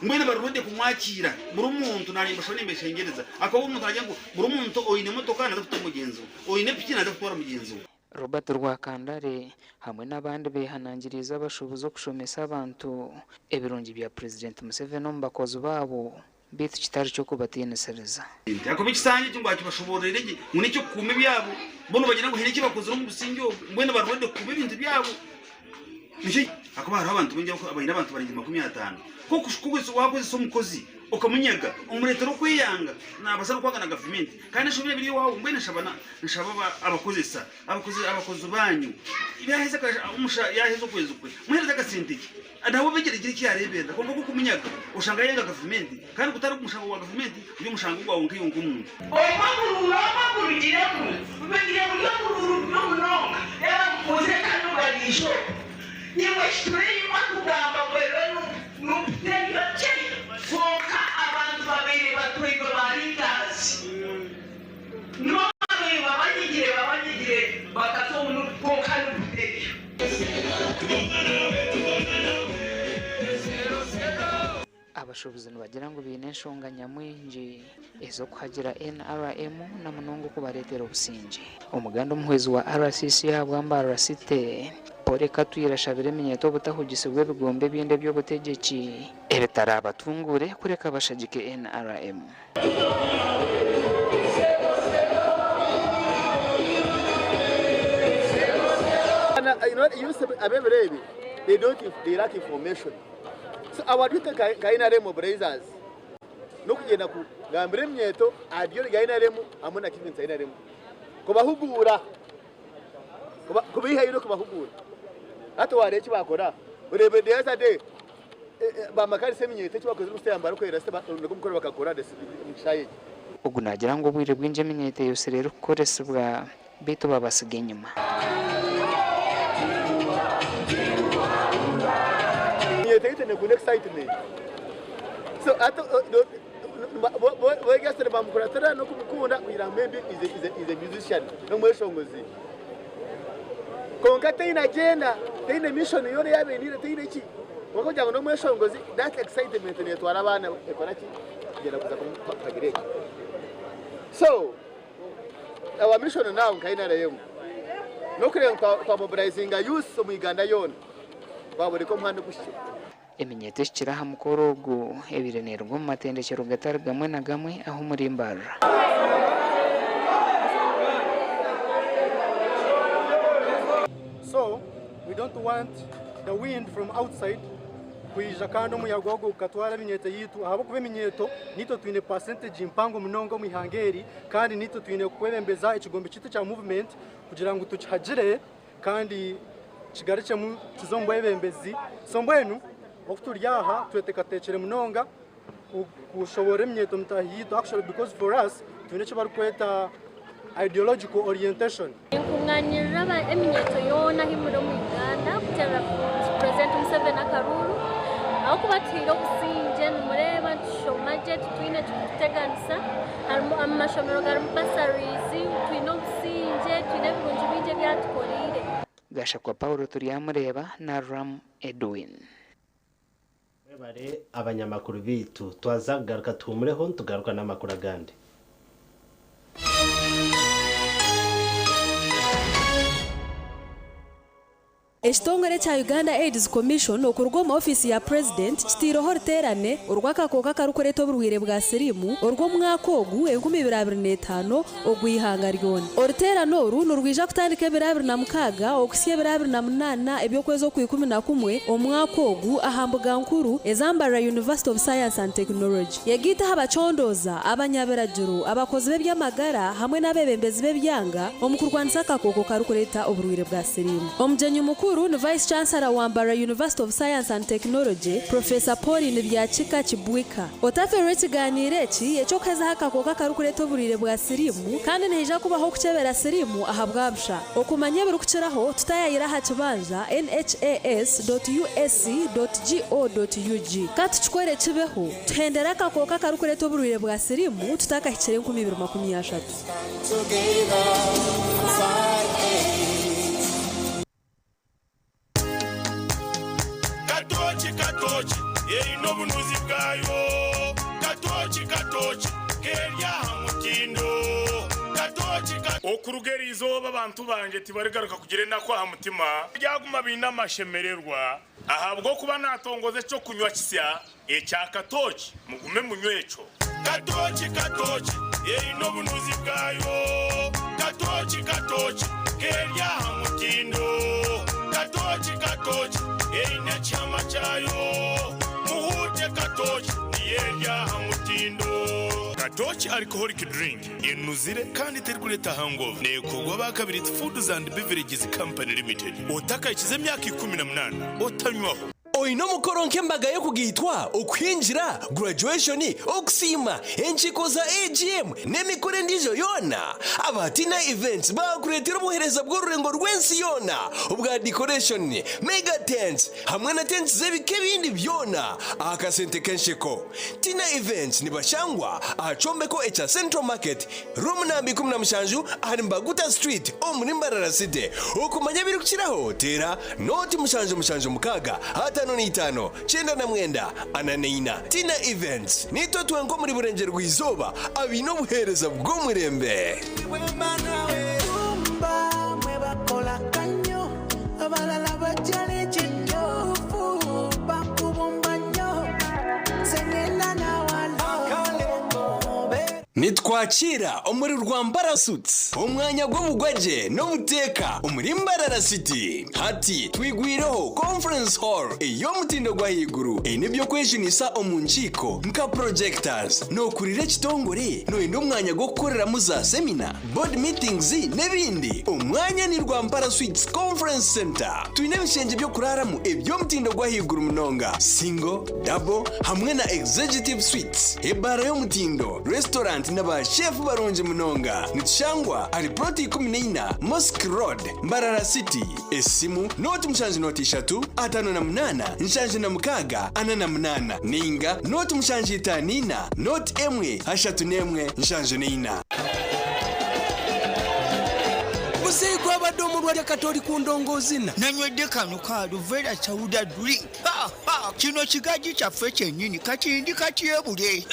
mbwenu bari ready kumwakiira. Buri muntu narimbashwa nimbeshengyereza ahakuba buri muntu naagira ngu buri muntu oine emotoka naaza kuta mugyenzi we, oine piki naaza kutwara mugyenzi we. Robert Rwakandare hamwe n'abandi beehanangiriize abashuubuzi okushomesa abantu ebirungi bya Purezidenti Museveni omu bakozi baabo beitu kitari ky'okubatiinisiriza. Ahakuba ekisanja eki ngu akibashoboororeire gye ngu n'eky'okukuuma ebyabo, bo nibagira ngu haine eki bakozire omu busingye obu, mbwenu bari ready kukuuma ebintu byabo. Nikyo ahakuba hariho abantu baingi abaine abantu barengi 50. Ku waakozesa omukozi okamunyaga omureetera okweyanga, naabaasa n'okwanga na gavumenti. Kandi enshobe ebiri owaawe, mbwenu nshaba abakozesa, abakozi baanyu, yaaheza okwezi kwe, muheereze akasente ke. Nawe abegyere agira eki yaareeberera. Kwonka ku okumunyaga, oshanga yaayanga gavumenti, kandi gutari omushango gwa gavumenti, guri omushango gwawe nkaiwe nk'omuntu. Obwo oburuuru obu oburugiremu bubaire buri oburuuru bubi munonga. Reeba mubuuze Kanunga Liisho. Imwe kitureyo kugamba ngu ero Nup teriyo gye kwonka abantu babaire batwairwe ba leaders nibo babaire babanyigire babanyigire bakaza omu Nup kwonka Nup teriyo. Abashuubuzi nibagira ngu baine enshonga nyamwingi ez'okuhagira NRM na munonga okubareetera obusingye. Omuganda omuhwezi wa RCC ahabwa Mbarara City, Polly Katwire ashabire eminyeeto obutahugisibwa ebigombe ebindi eby'obutegyeki ebitarabatunguure kureka bashagike NRM. Youth ab'ebiro ebi they don't they lack information so our duty nka NRM mobilizers n'okugyenda kugambira eminyeeto aha rya NRM hamwe na activities za NRM kubahuguura kubaihayo n'okubahuguura hati waareeba eki baakora oreeba the other day bamakarisa eminyeeto eki bakozire omu siteyamba barikwera nigwo mukoro bakakora omu kishaayi eki. Ogu naagira ngu obwire bwingi eminyeeto eyosire erikukoresibwa beitu babatsiga enyima. Eminyeeto yaitu nekunda excitement so hati boyegesa nibamukuratira n'okumukunda kugira ngu maybe is a musician n'omweshongozi kwonka taine agenda taine mission yoona ei abainiire taine ki kwonka kugira ngu n'omweshongozi that excitement netwara abaana ekora ki kugyenda kuza kumuhagira ekyo so our mission now nka NRM N'okureeba ngu twamobilizinga youths omu Uganda yoona twaboreka omuhanda oguhikire. Eminyeeto ehikire aha mukoro ogu ebaire neeruga omu matendekyero gatari gamwe na gamwe aha omuri Mbarara. So we don't want the wind from outside kwija kandi omuyaga ogwo gukatwara eminyeeto yaitu ahabw'okuba eminyeeto naitwe twine percentage mpango munonga omu ihanga eri kandi naitwe twine kwebembeza ekigombe kyaitu ekya movement kugira ngu tukihagire kandi kigarukyemu kize omu bwebembezi. So mbwenu oku turi aha twetekatekire munonga kushoboorora eminyeeto mitaahi yaitu actually because for us twine eki barikweta ideological orientation. Ninkunganirira eminyeeto yoona ahu muri omu Uganda kuteerera Purezidenti Museveni akaruuru ahabw'okuba atuhaire obusingye nimureeba nitushoma gye titwine ekirikututeganisa harimu omu mashomero garimu basarizi twine obusingye twine ebirungi bingi ebi atukoreire. Gashakwa Paul Turyamureeba na Ram Edwin. Mwebare abanyamakuru baitu. Twaza kugaruka tuhumureho nitugaruka n'amakuru agandi. Ekitongore ekya Uganda AIDS Commission okuruga omu ofiisi ya Purezidenti kitaireho oruteerane orw'akakooko akarikureeta oburwaire bwa siriimu orw'omwaka ogu 2025 ogw'eihanga ryona. Oruteerane oru nirwija kutandika ebiro 26 okuhitsya ebiro 28 eby'okwezi Okwikumi na kumwe omwaka ogu aha mbuga nkuru eza Mbarara University of Science and Technology. Yegaite aha bacondooza, abanyabiragiro, abakozi b'eby'amagara hamwe n'abeebembezi b'ebyanga omu kurwanisa akakooko karikureeta oburwaire bwa siriimu. Omugyenyi mukuru ni Vice Chancellor wa Mbarara University of Science and Technology, Professor Pauline Byakika Kibwika. Otafeerwa ekigaaniiro eki eky'okuhezaho akakooko akarikureeta oburwaire bwa siriimu kandi nihaija kubaho okukyebera siriimu ahabwa busha. Okumanya ebirikukiraho, tutayaayire aha kibanja nhas dot usc dot go dot ug. Ka tukikore kibeho, tuhendere akakooko akarikureeta oburwaire bwa siriimu tutakahikire 2030. Katooki katooki eine obunuzi bwayo Katooki katooki keri aha mutindo Katooki ka. Okuruga eri izooba abantu bangye tibarigaruka kugira enaku aha mutima, baryaguma baine amashemererwa, ahabw'okuba naatongoza eky'okunywa kisya ekya katooki, mugume munywe ekyo. Katooki katooki eine obunuzi bwayo Katooki katooki keri aha mutindo Katooki katooki eine ekihama kyayo Muhuute katooki niyo eri aha mutindo. Katooki Alcoholic Drink enuzire kandi terikureeta hangover neekorwa aba Kabiriiti Foods and Beverages Company Limited. Otakahikize emyaka 18 otanywaho. Oine omukoro nk'embaga y'okugaitwa, okuhingira, graduation, okusiima, enkiiko za AGM n'emikoro endiijo yoona? Aba Tina Events baakureetera obuheereza bw'orurengo rw'ensi yoona obwa decoration, mega tents hamwe na tents z'ebika ebindi byona aha kasente k'ensheko. Tina Events nibashangwa aha kyombeko ekya Central Market, Room namba 17 ahari Mbaguta Street omuri Mbarara City. Okumanya ebirikukiraho teera nooti 776 55 99 44. Tina Events, Nitwe twenka omuri Burengyerwa Izooba abaine obuheereza bw'omurembe. Nitwakiira omuri Rwambara Suites, omwanya gw'obugwagye n'obuteeka omuri Mbarara City. Hati twigwireho Conference Hall ey'omutindo gw'ahaiguru eine eby'okwejunisa omu nkiiko nka projectors. Nookurira ekitongore? Nooyenda omwanya gw'okukoreramu za semina, board meetings n'ebindi? Omwanya ni Rwampara Suites Conference Centre. Twine ebishengye by'okuraaramu eby'omutindo gw'ahaiguru munonga, single, double hamwe na executive suites, ebaara y'omutindo, restaurant na ba chef barungi munonga. Nitushangwa ahari plot 14 Mosque Road, Mbarara City. Esimu, nooti mushanju nooti ishatu, 58, 76, 48 ninga nooti mushanju itaano ina, nooti emwe, ashatu n'emwe, 74. Muzeeyi gwabadde omulwadde kati oli ku ndongoozina. Nanywedde kano ka Aluvera Soda Drink. Ha, ha, kino kigajji kyaffe kyennyini kakindi katyebule.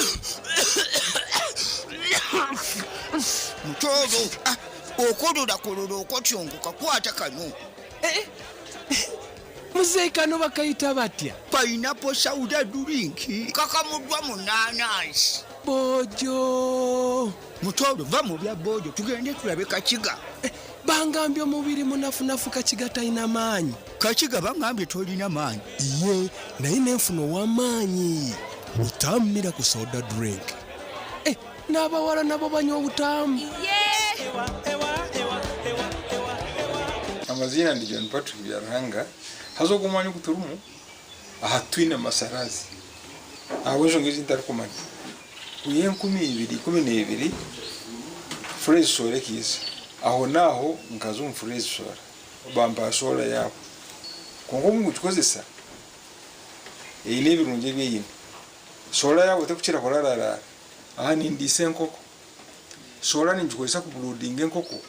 Mutooro. Ah, Okorora okotyongoka kwata kano. Muzeeyi kano bakayita batya? Pineapple soda drink kakamuddwa mu naanansi. Boojo! Mutooro va mu bya boojo tugende tulabe Kakiga. Bangambye omubiri munafunafu Kakiga talina maanyi. Kakiga bangambye tolina maanyi. Ye naye nenfuna ow'amaanyi. Butamu miracle soda drink. Eh, n'abawala nabo banywa obutamu. Amaziina ndi John Patrick Byaruhanga haza ogu omwanya ogu turimu aha twine amasarazi ahabw'enshonga ezi ntarikumanya kwiha 2012 Freeze Solar ekaiza aho naaho nkaza omu Freeze Solar bampa solar yaabo kwonka obu ndikugikozesa eine ebirungi ebi eine solar yaabo terikukira kurararaara aha nindiisa enkoko. Sola ningikozesa kuburuudinga enkoko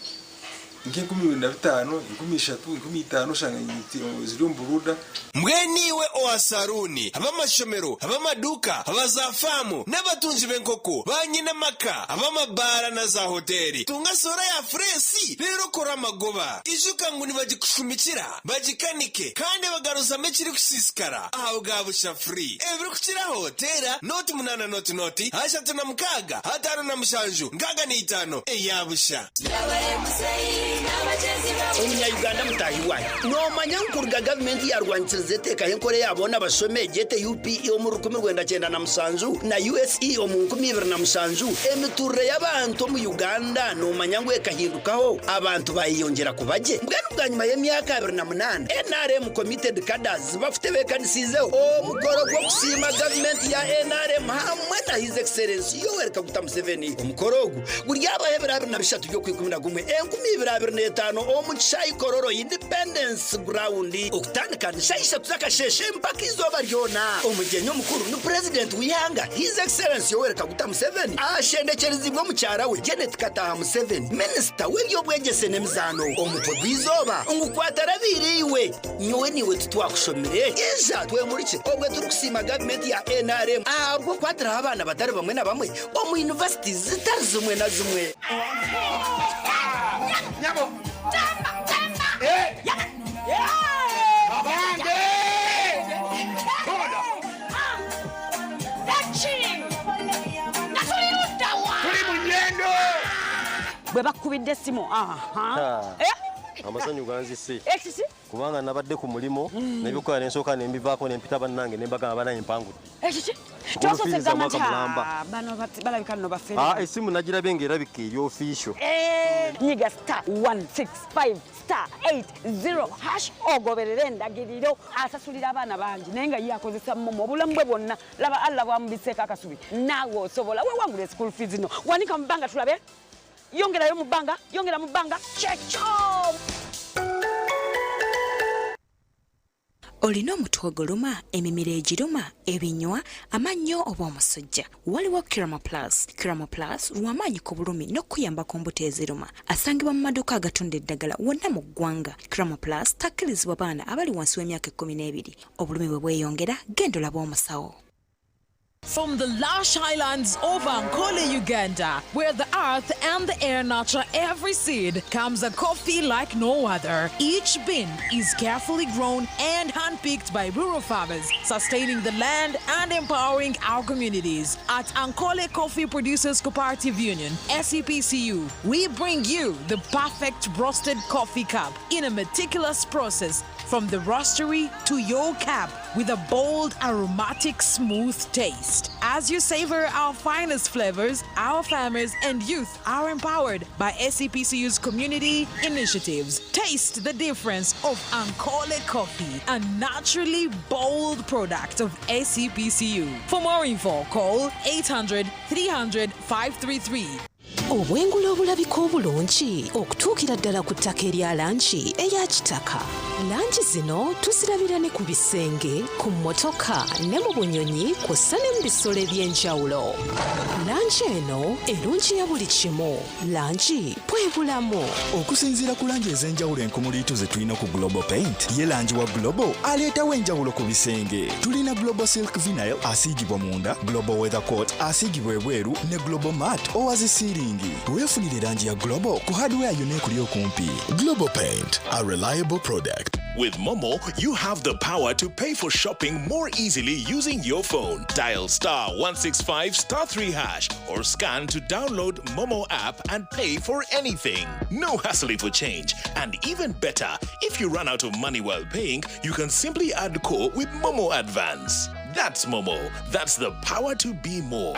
nk'enkumi ibiri na bitaano, 3000, 5000 oshanga ziri omu buruuda. Mbwenu iwe owa saruuni, ab'amashomero, ab'amaduuka, aba za faamu n'abatungi b'enkoko, ba nyine amaka, ab'amabaara na za hoteeri, tunga soora ya fureesi reero okore amagoba. Ijuka ngu nibagikushumikira, bagikanike kandi bagaruzamu ekirikusiisikara ahabwa busha free. Ebirikukiraho teera 08 00 36 57 65 eya busha. Omunya-Uganda mutaahi waayo, noomanya ngu kuruga gavumenti yaarwanisiriza eteekaho enkora eya boona bashome egyete UPE omu 1997 na USE omu 2007, emituurire y'abantu omu Uganda noomanya ngu ekahindukaho abantu baayeyongyera kuba gye? Mbwenu bwanyima y'emyaka 28, nrm Committed Cadres bakutebeekanisiizeho omukoro gw'okusiima gavumenti ya nrm hamwe na His Excellency Yoweri Kaguta Museveni. Omukoro ogu guryabaho ebiro 23 by'Okwikumi-na-gumwe 2025 omu kishaayi Kololo Independence Ground okutandika ni shaaha ishatu z'akasheeshe mpaka eizooba ryona. Omugyenyi omukuru ni Purezidenti w'eihanga His Excellency Yoweri Kaguta Museveni ashendekyeriziibwe omukyara we Janet Kataaha Museveni, Minisita w'eby'obwegyese n'emizaano. Omutwe gw'eizooba ngu kwatarabiire iwe. Nyowe naiwe titwakushomire? Ija twemurikye obwe turikusiima gavumenti ya nrm ahabw'okwatiraho abaana batari bamwe na bamwe omu yunivasiti zitari zimwe na zimwe. Bwe bakukubidde essimu aha. Amasanyu ganzise Ekiki? kubanga nabadde ku mulimu nebyokukola nensooka nembivaako nempita bannange nembagamba banaye mpangudde. Ekiki? School Tosoose fees gamba za mwaka nti mulamba. "Ah, bano balabika nno bafere. Ah, esimu nagirabye ng'erabika eri official. Eh, nyiga star 165 star 80 hash ogoberere endagiriro asasulira abaana bangi naye nga ye akozesa momo obulamu bwe bwonna laba Allah bwamubiseeko akasubi naawe osobola wewangule school fees no wanika mu bbanga tulabe yongerayo mu bbanga yongera mu bbanga kyekyo. Olina omutwe oguluma, emimiro egiruma, ebinywa, amannyo oba omusujja? Waliwo Kirama Plus. Kirama Plus lw'amaanyi ku bulumi n'okukuyamba ku mbuto eziruma. Asangibwa mu maduuka agatunda eddagala wonna mu ggwanga. Kirama Plus takkirizibwa baana abali wansi w'emyaka ekkumi n'ebiri. Obulumi bwe bweyongera, genda olabe omusawo. From the lush highlands of Ankole, Uganda, where the earth and the air nurture every seed, comes a coffee like no other. Each bean is carefully grown and handpicked by rural farmers, sustaining the land and empowering our communities. At Ankole Coffee Producers Cooperative Union, SEPCU, we bring you the perfect roasted coffee cup in a meticulous process from the roastery to your cup with a bold, aromatic, smooth taste. As you savor our finest flavors, our farmers and youth are empowered by SEPCU's community initiatives. Taste the difference of Ankole Coffee, a naturally bold product of SEPCU. For more info, call 800 300 533. Obwengula obulabika obulungi okutuukira ddala ku ttaka erya langi eya kitaka. Langi zino tuzirabira ne ku bisenge, ku mmotoka ne mu bunyonyi kw'ossa ne mu bisolo eby'enjawulo. Langi eno erungiya buli kimu. Langi bwe bulamu. Okusinziira ku langi ez'enjawulo enkumuliitu ze tulina ku Global Paint, ye langi wa Global aleetawo enjawulo ku bisenge. Tulina Global Silk Vinyl asiigibwa munda, Global Weather Coat asiigibwa ebweru ne Global Mat owa zisiiringi. Nungi. Weefunire langi ya Global ku hardware yonna ekuli okumpi. Global Paint, a reliable product. With Momo, you have the power to pay for shopping more easily using your phone. Dial star 165 star 3 hash or scan to download Momo app and pay for anything. No hassling for change. And even better, if you run out of money while paying, you can simply add core with Momo Advance. That's Momo. That's the power to be more.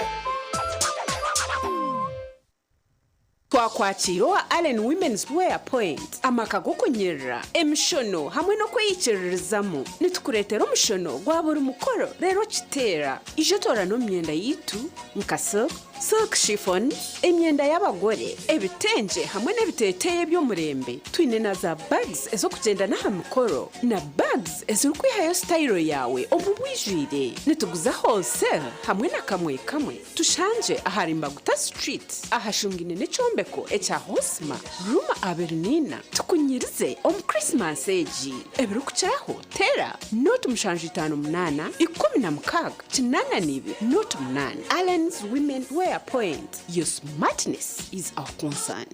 Twakwakira owa Allen Women's Wear Point amaka g'okunyirira emishono hamwe n'okweyikiririzamu nitukureetera omushono gwa buri mukoro reero kiteera ija toorana omu myenda yaitu nka silk, silk chiffon, emyenda y'abagore, ebitengye hamwe n'ebiteeteeyi eby'omurembe. Twine na za bags ez'okugyenda n'aha mikoro na bags ezirikwihayo sitayiro yaawe omu bwijwire. Nituguza wholesale hamwe na kamwe kamwe. Tushangye ahari Mbaguta Street ahashungaine n'ekyombeko ekya Hosma room 24. Tukunyirize omu Christmas egi. Ebirikukiraho teera 0758 16 82 08. Allen's Women Wear Point. Your smartness is our concern.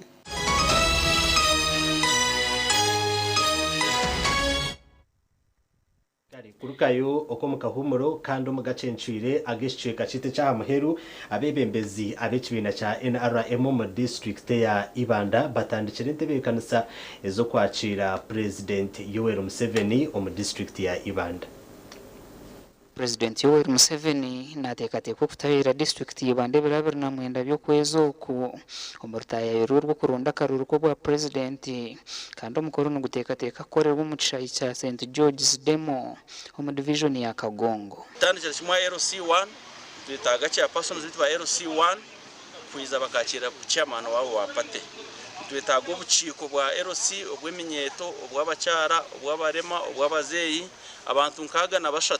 Kurukayo okw'omu kahuumuro kandi omu gacencwire ag'ekicweka kyaitu eky'aha muheru, abeebembezi ab'ekibiina kya NRM omu disiturikiti eya Ibanda batandikire entebeekanisa ez'okwakiira Purezidenti Yoweri Museveni omu disiturikiti ya Ibanda. Purezidenti Yoweri Museveni nateekateekwa okutaahirira disiturikiti ya Ibanda ebiro 29 by'okwezi oku omu rutaayaayo rwe rw'okuronda akaruuru k'obwa Purezidenti kandi omukoro niguteekateeka kukorerwa omu kishaayi kya St George's Demo omu divijoni ya Kagongo. Kutandikira kimwe aha LC1, nitwetaaga chairpersons baitu ba LC1 kwija bakakiira chairman waabo wa party. Nitwetaaga obukiiko bwa LC obw'eminyeeto, obw'abakyara, obw'abarema, obw'abazeeyi, abantu 63.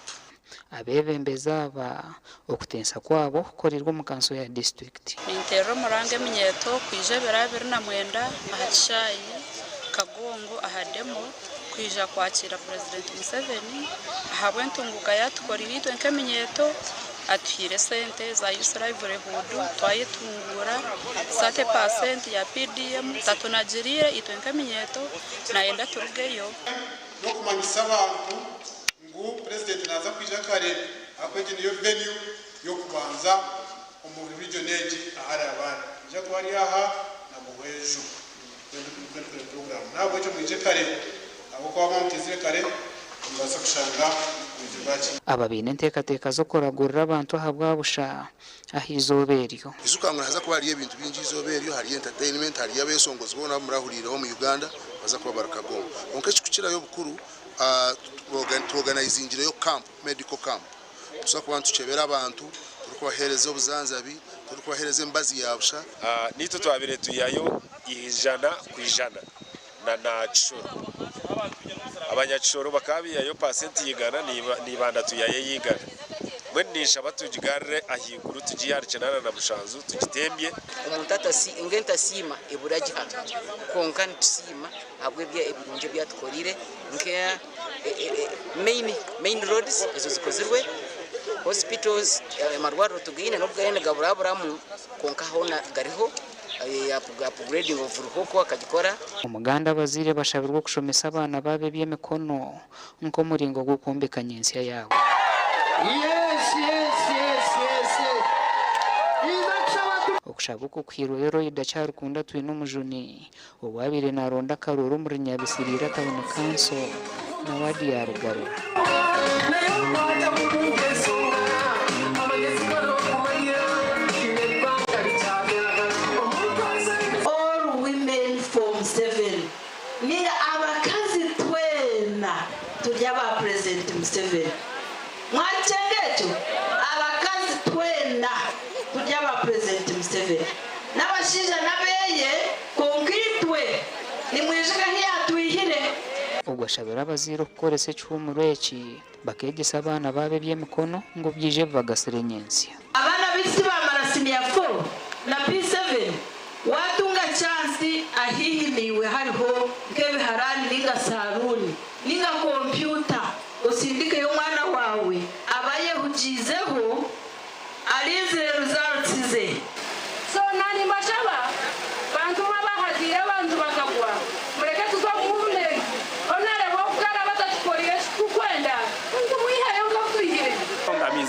Abeebembezi aba okutensa kwabo kukoreirwe omu kanso ya disiturikiti. Ninteerera omuranga eminyeeto kwija ebiro 29 aha kishaayi Kagongo aha demo kwija kwakiira Purezidenti Museveni ahabw'entunguuka yaatukoreire itwe nk'eminyeeto. Atuhaire esente za Youth Livelihood twayetunguura, 30% ya PDM tatunagiriire itwe nk'eminyeeto nayenda turugeyo. N'okumanyisa abantu ngu Purezidenti naaza kwija kare ahakuba egi niyo venue y'okubanza omu region egi ahari abaana. Naija kuba ari aha na Buhweju. Nikwo ndikureeba puroguraamu. N'ahabw'ekyo mwije kare ahabw'okuba mwaba mutaizire kare nimubaasa kushanga orwigi rwakinga. Aba baine enteekateeka z'okuragurira abantu ahabwa busha aha izooba eryo. Ijuka ngu nihaza kuba hariyo ebintu bingi eizooba eryo, hariyo entertainment, hariyo abeshongozi boona abu murahuriireho omu Uganda nibaza kuba bari Kagongo. Kwonka ekirikukirayo obukuru, tuoganaizingireyo camp, medical camp. Nituza kuba nitukyebera abantu, turikubaheereza obujanjabi, turikubaheereza emibazi ya busha. Naitwe twabaire twihayo 100% na na Kishoro. Abanyakishoro bakaba baihayo paasenti igana na Ibanda twihayo ey'igana. Mbwenu ninshaba tugigarure ahaiguru tugiihe ahari 87 tugitembye. Omuntu atasi ngu entasiima ebura giha, kwonka nitusiima ahabw'ebyo ebirungi ebi atukoreire nka main main roads ezo zikozirwe, hospitals amarwariro tugaine n'obu gariyo nigaburaburamu kwonka hoona gariho, upgrading of Ruhoko akagikora. Omuganda abazaire bashabirwe okushomesa abaana baabo eby'emikono nk'omuringo gw'okwombeka nyentsya yaabo. Okushaba oku kuhairweyo Loyda Kyarukunda Twinomujuni owaabaire naaronda akaruuru omuri Nyabisiriira Tawuni Kanso na waadi ya Rugarura. All women for Museveni ninga abakazi twena turi aba President Museveni. Mwakyenga ekyo? Abakazi twena turi aba President Museveni. N'abashaija n'abeye kwonka itwe nimwijuka ahu yatwihire? Ogwo ashabire abazaire okukoresa ekihuumuro eki bakeegyesa abaana baabo eby'emikono ngu byije bibagasire nyentsya. Abaana baitu tibamara siniya four na P7 watunga chance ahaihi naiwe hariho nk'ebiharani ninga saruuni ninga kompyuta osindikeyo omwana waawe abe ayehugiizeho arinzire results ze. So na nimbashaba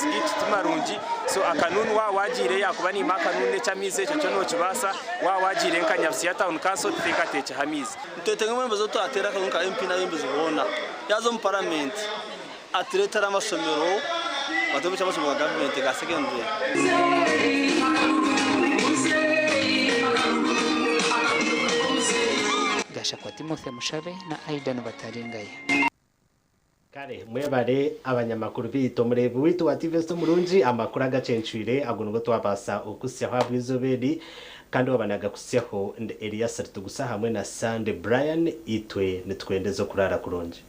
Amaizi gaitu ti marungi so Akanunu waaba waagiireyo ahakuba niima Akanunu eky'amaizi ekyo kyo nookibaasa, waaba waagiireyo nka Nyabusiya Town Council tuteekateekyeho amaizi. Nitwetenga omwebembezi ou twateera akagogo nka MP n'abebembezi boona yaaza omu paramenti atureetere amashomero batwombekye amashomero ga gavumenti ga secondary. Gashakwa Timothy Mushabe na Aidan Bataringaya. Kare mwebare abanyamakuru baitu omureebi waitu wa TV Esi omurungi amakuru agacencwire ago nigo twabaasa okutsyaho ahabw'eizooba eri kandi waaba nagakutsyaho ndi Elias Ritugusa hamwe na Sunday Brian itwe nitukwendeza okuraara kurungi.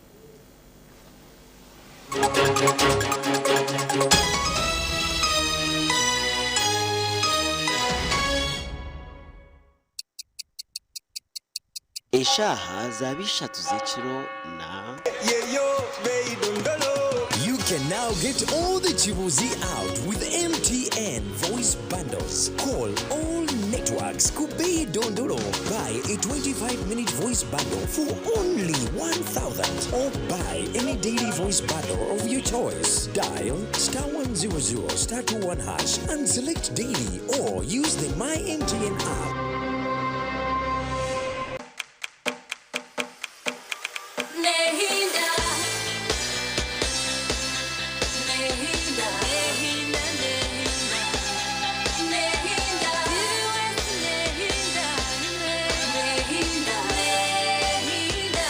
Eshaaha zaaba ishatu z'ekiro na. You can now get all the Chibuzi out with MTN Voice Bundles. Call all networks Kubei Dondolo. Buy a 25 minute voice bundle for only 1,000 or buy any daily voice bundle of your choice. Dial star 100 star 21 hash and select daily or use the My MTN app. Nehinda, nehinda, nehinda, nehinda, nehinda, nehinda, nehinda.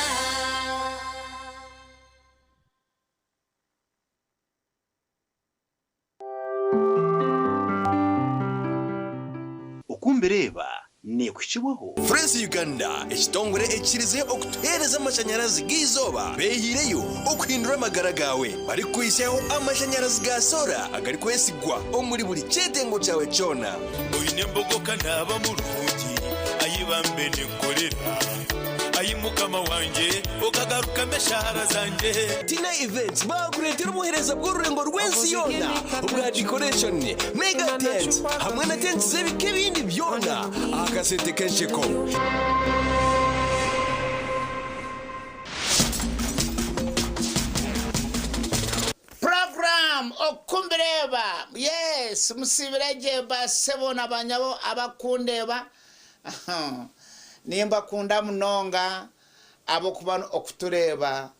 Okumbireeba neekuhikibwaho. Fresh Uganda, ekitongore ekikirize okutuheereza amashanyarazi g'eizooba beehiireyo okuhindura amagara gaawe barikukuhitsyaho amashanyarazi ga soora agarikwesigwa omuri buri kyetengo kyawe kyona. Oine embogo ka naaba murungi, ai bambe ninkorera, ai Mukama wangye, okagarukamu eshaara zangye. Tina Events baakureetera obuheereza bw'orurengo rw'ensi yoona obwa decoration, mega tents hamwe na tents z'ebika ebindi byona aha kasente k'ensheko. Program Okumbireeba Yes musiibire gye ba sebo na ba nyabo abakundeeba Nimbakunda munonga ahabw'okuba okutureeba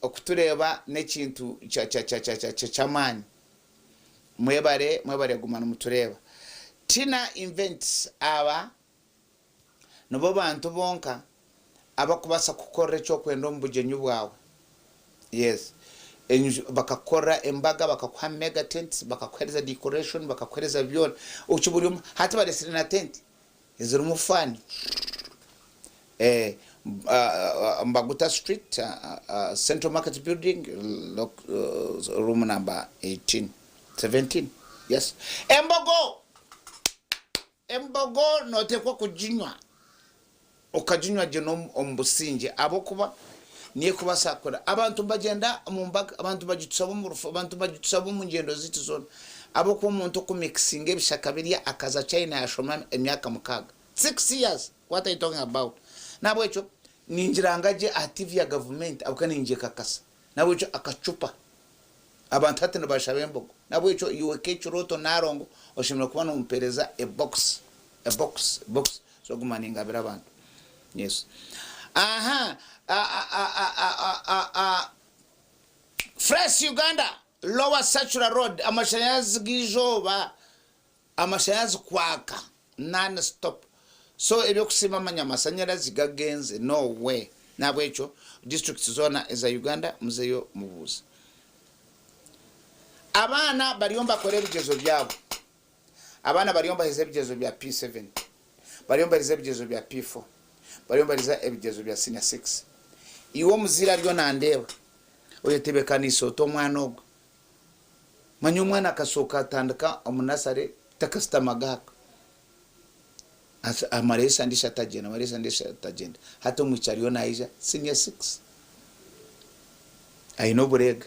okutureeba n'ekintu ky'amaani. Mwebare mwebare kuguma nimutureeba. Tina Invents aba nibo bantu bonka abakubaasa kukukorera eki orikwenda omu bugyenyi bwawe. Yes. Enju bakakukorera embaga, bakakuha mega tents, bakakuheereza decoration, bakakuheereza byona. Eki buri omwe hati bareetsire na tenti. Ezirimu fan Mbaguta street Central market building room number 18 17 yes Embogo Embogo notekwa kuginywa okaginywa gye omu busingye ahabw'okuba niyo ekubaasa kukora abantu nibagyenda omu mbaga abantu nibagitusaba omu rufu abantu nibagitusaba omu ngyendo zaitu zoona Ahabw'okuba omuntu okumikisinga ebishaka birya akaza China yashoma emyaka mukaaga, six years, what are you talking about? N'ahabw'ekyo ningira gye aha TV ya gavumenti ahabw'okuba ningyekakasa. N'ahabw'ekyo akacupa, abantu hati nibashaba embogo. N'ahabw'ekyo iwe nk'ekirooto Nalongo oshemereire kuba nomupereza a box, a box, box z'okuguma ningabira abantu. Yes. Aha, a, a, a, a, a, a, a, a, Fresh Uganda. Lower Sachura Road, amashanyarazi g'eizooba, amashanyarazi kwaka non stop so eby'okusiima manya amasanyarazi gagenze no way nahabwekyo districts zoona eza Uganda muzeyo mubuuze. Abaana bariyo nibakora ebigyezo byabo, abaana bariyo nibaheza ebigyezo bya P7, bariyo nibaheza ebigyezo bya P4, bariyo nibaheza ebigyezo bya senior six. Iwe omuzaire ariyo nandeeba Oyetebeekaniise ota omwana ogwo? Manya omwana akasooka atandika omu nasare takasitamaga aha ka. Amarayo esande ishatu agyenda, amarayo esande ishatu agyenda. Hati omwishiki ariyo naija siniya sikisi. Aine obureega.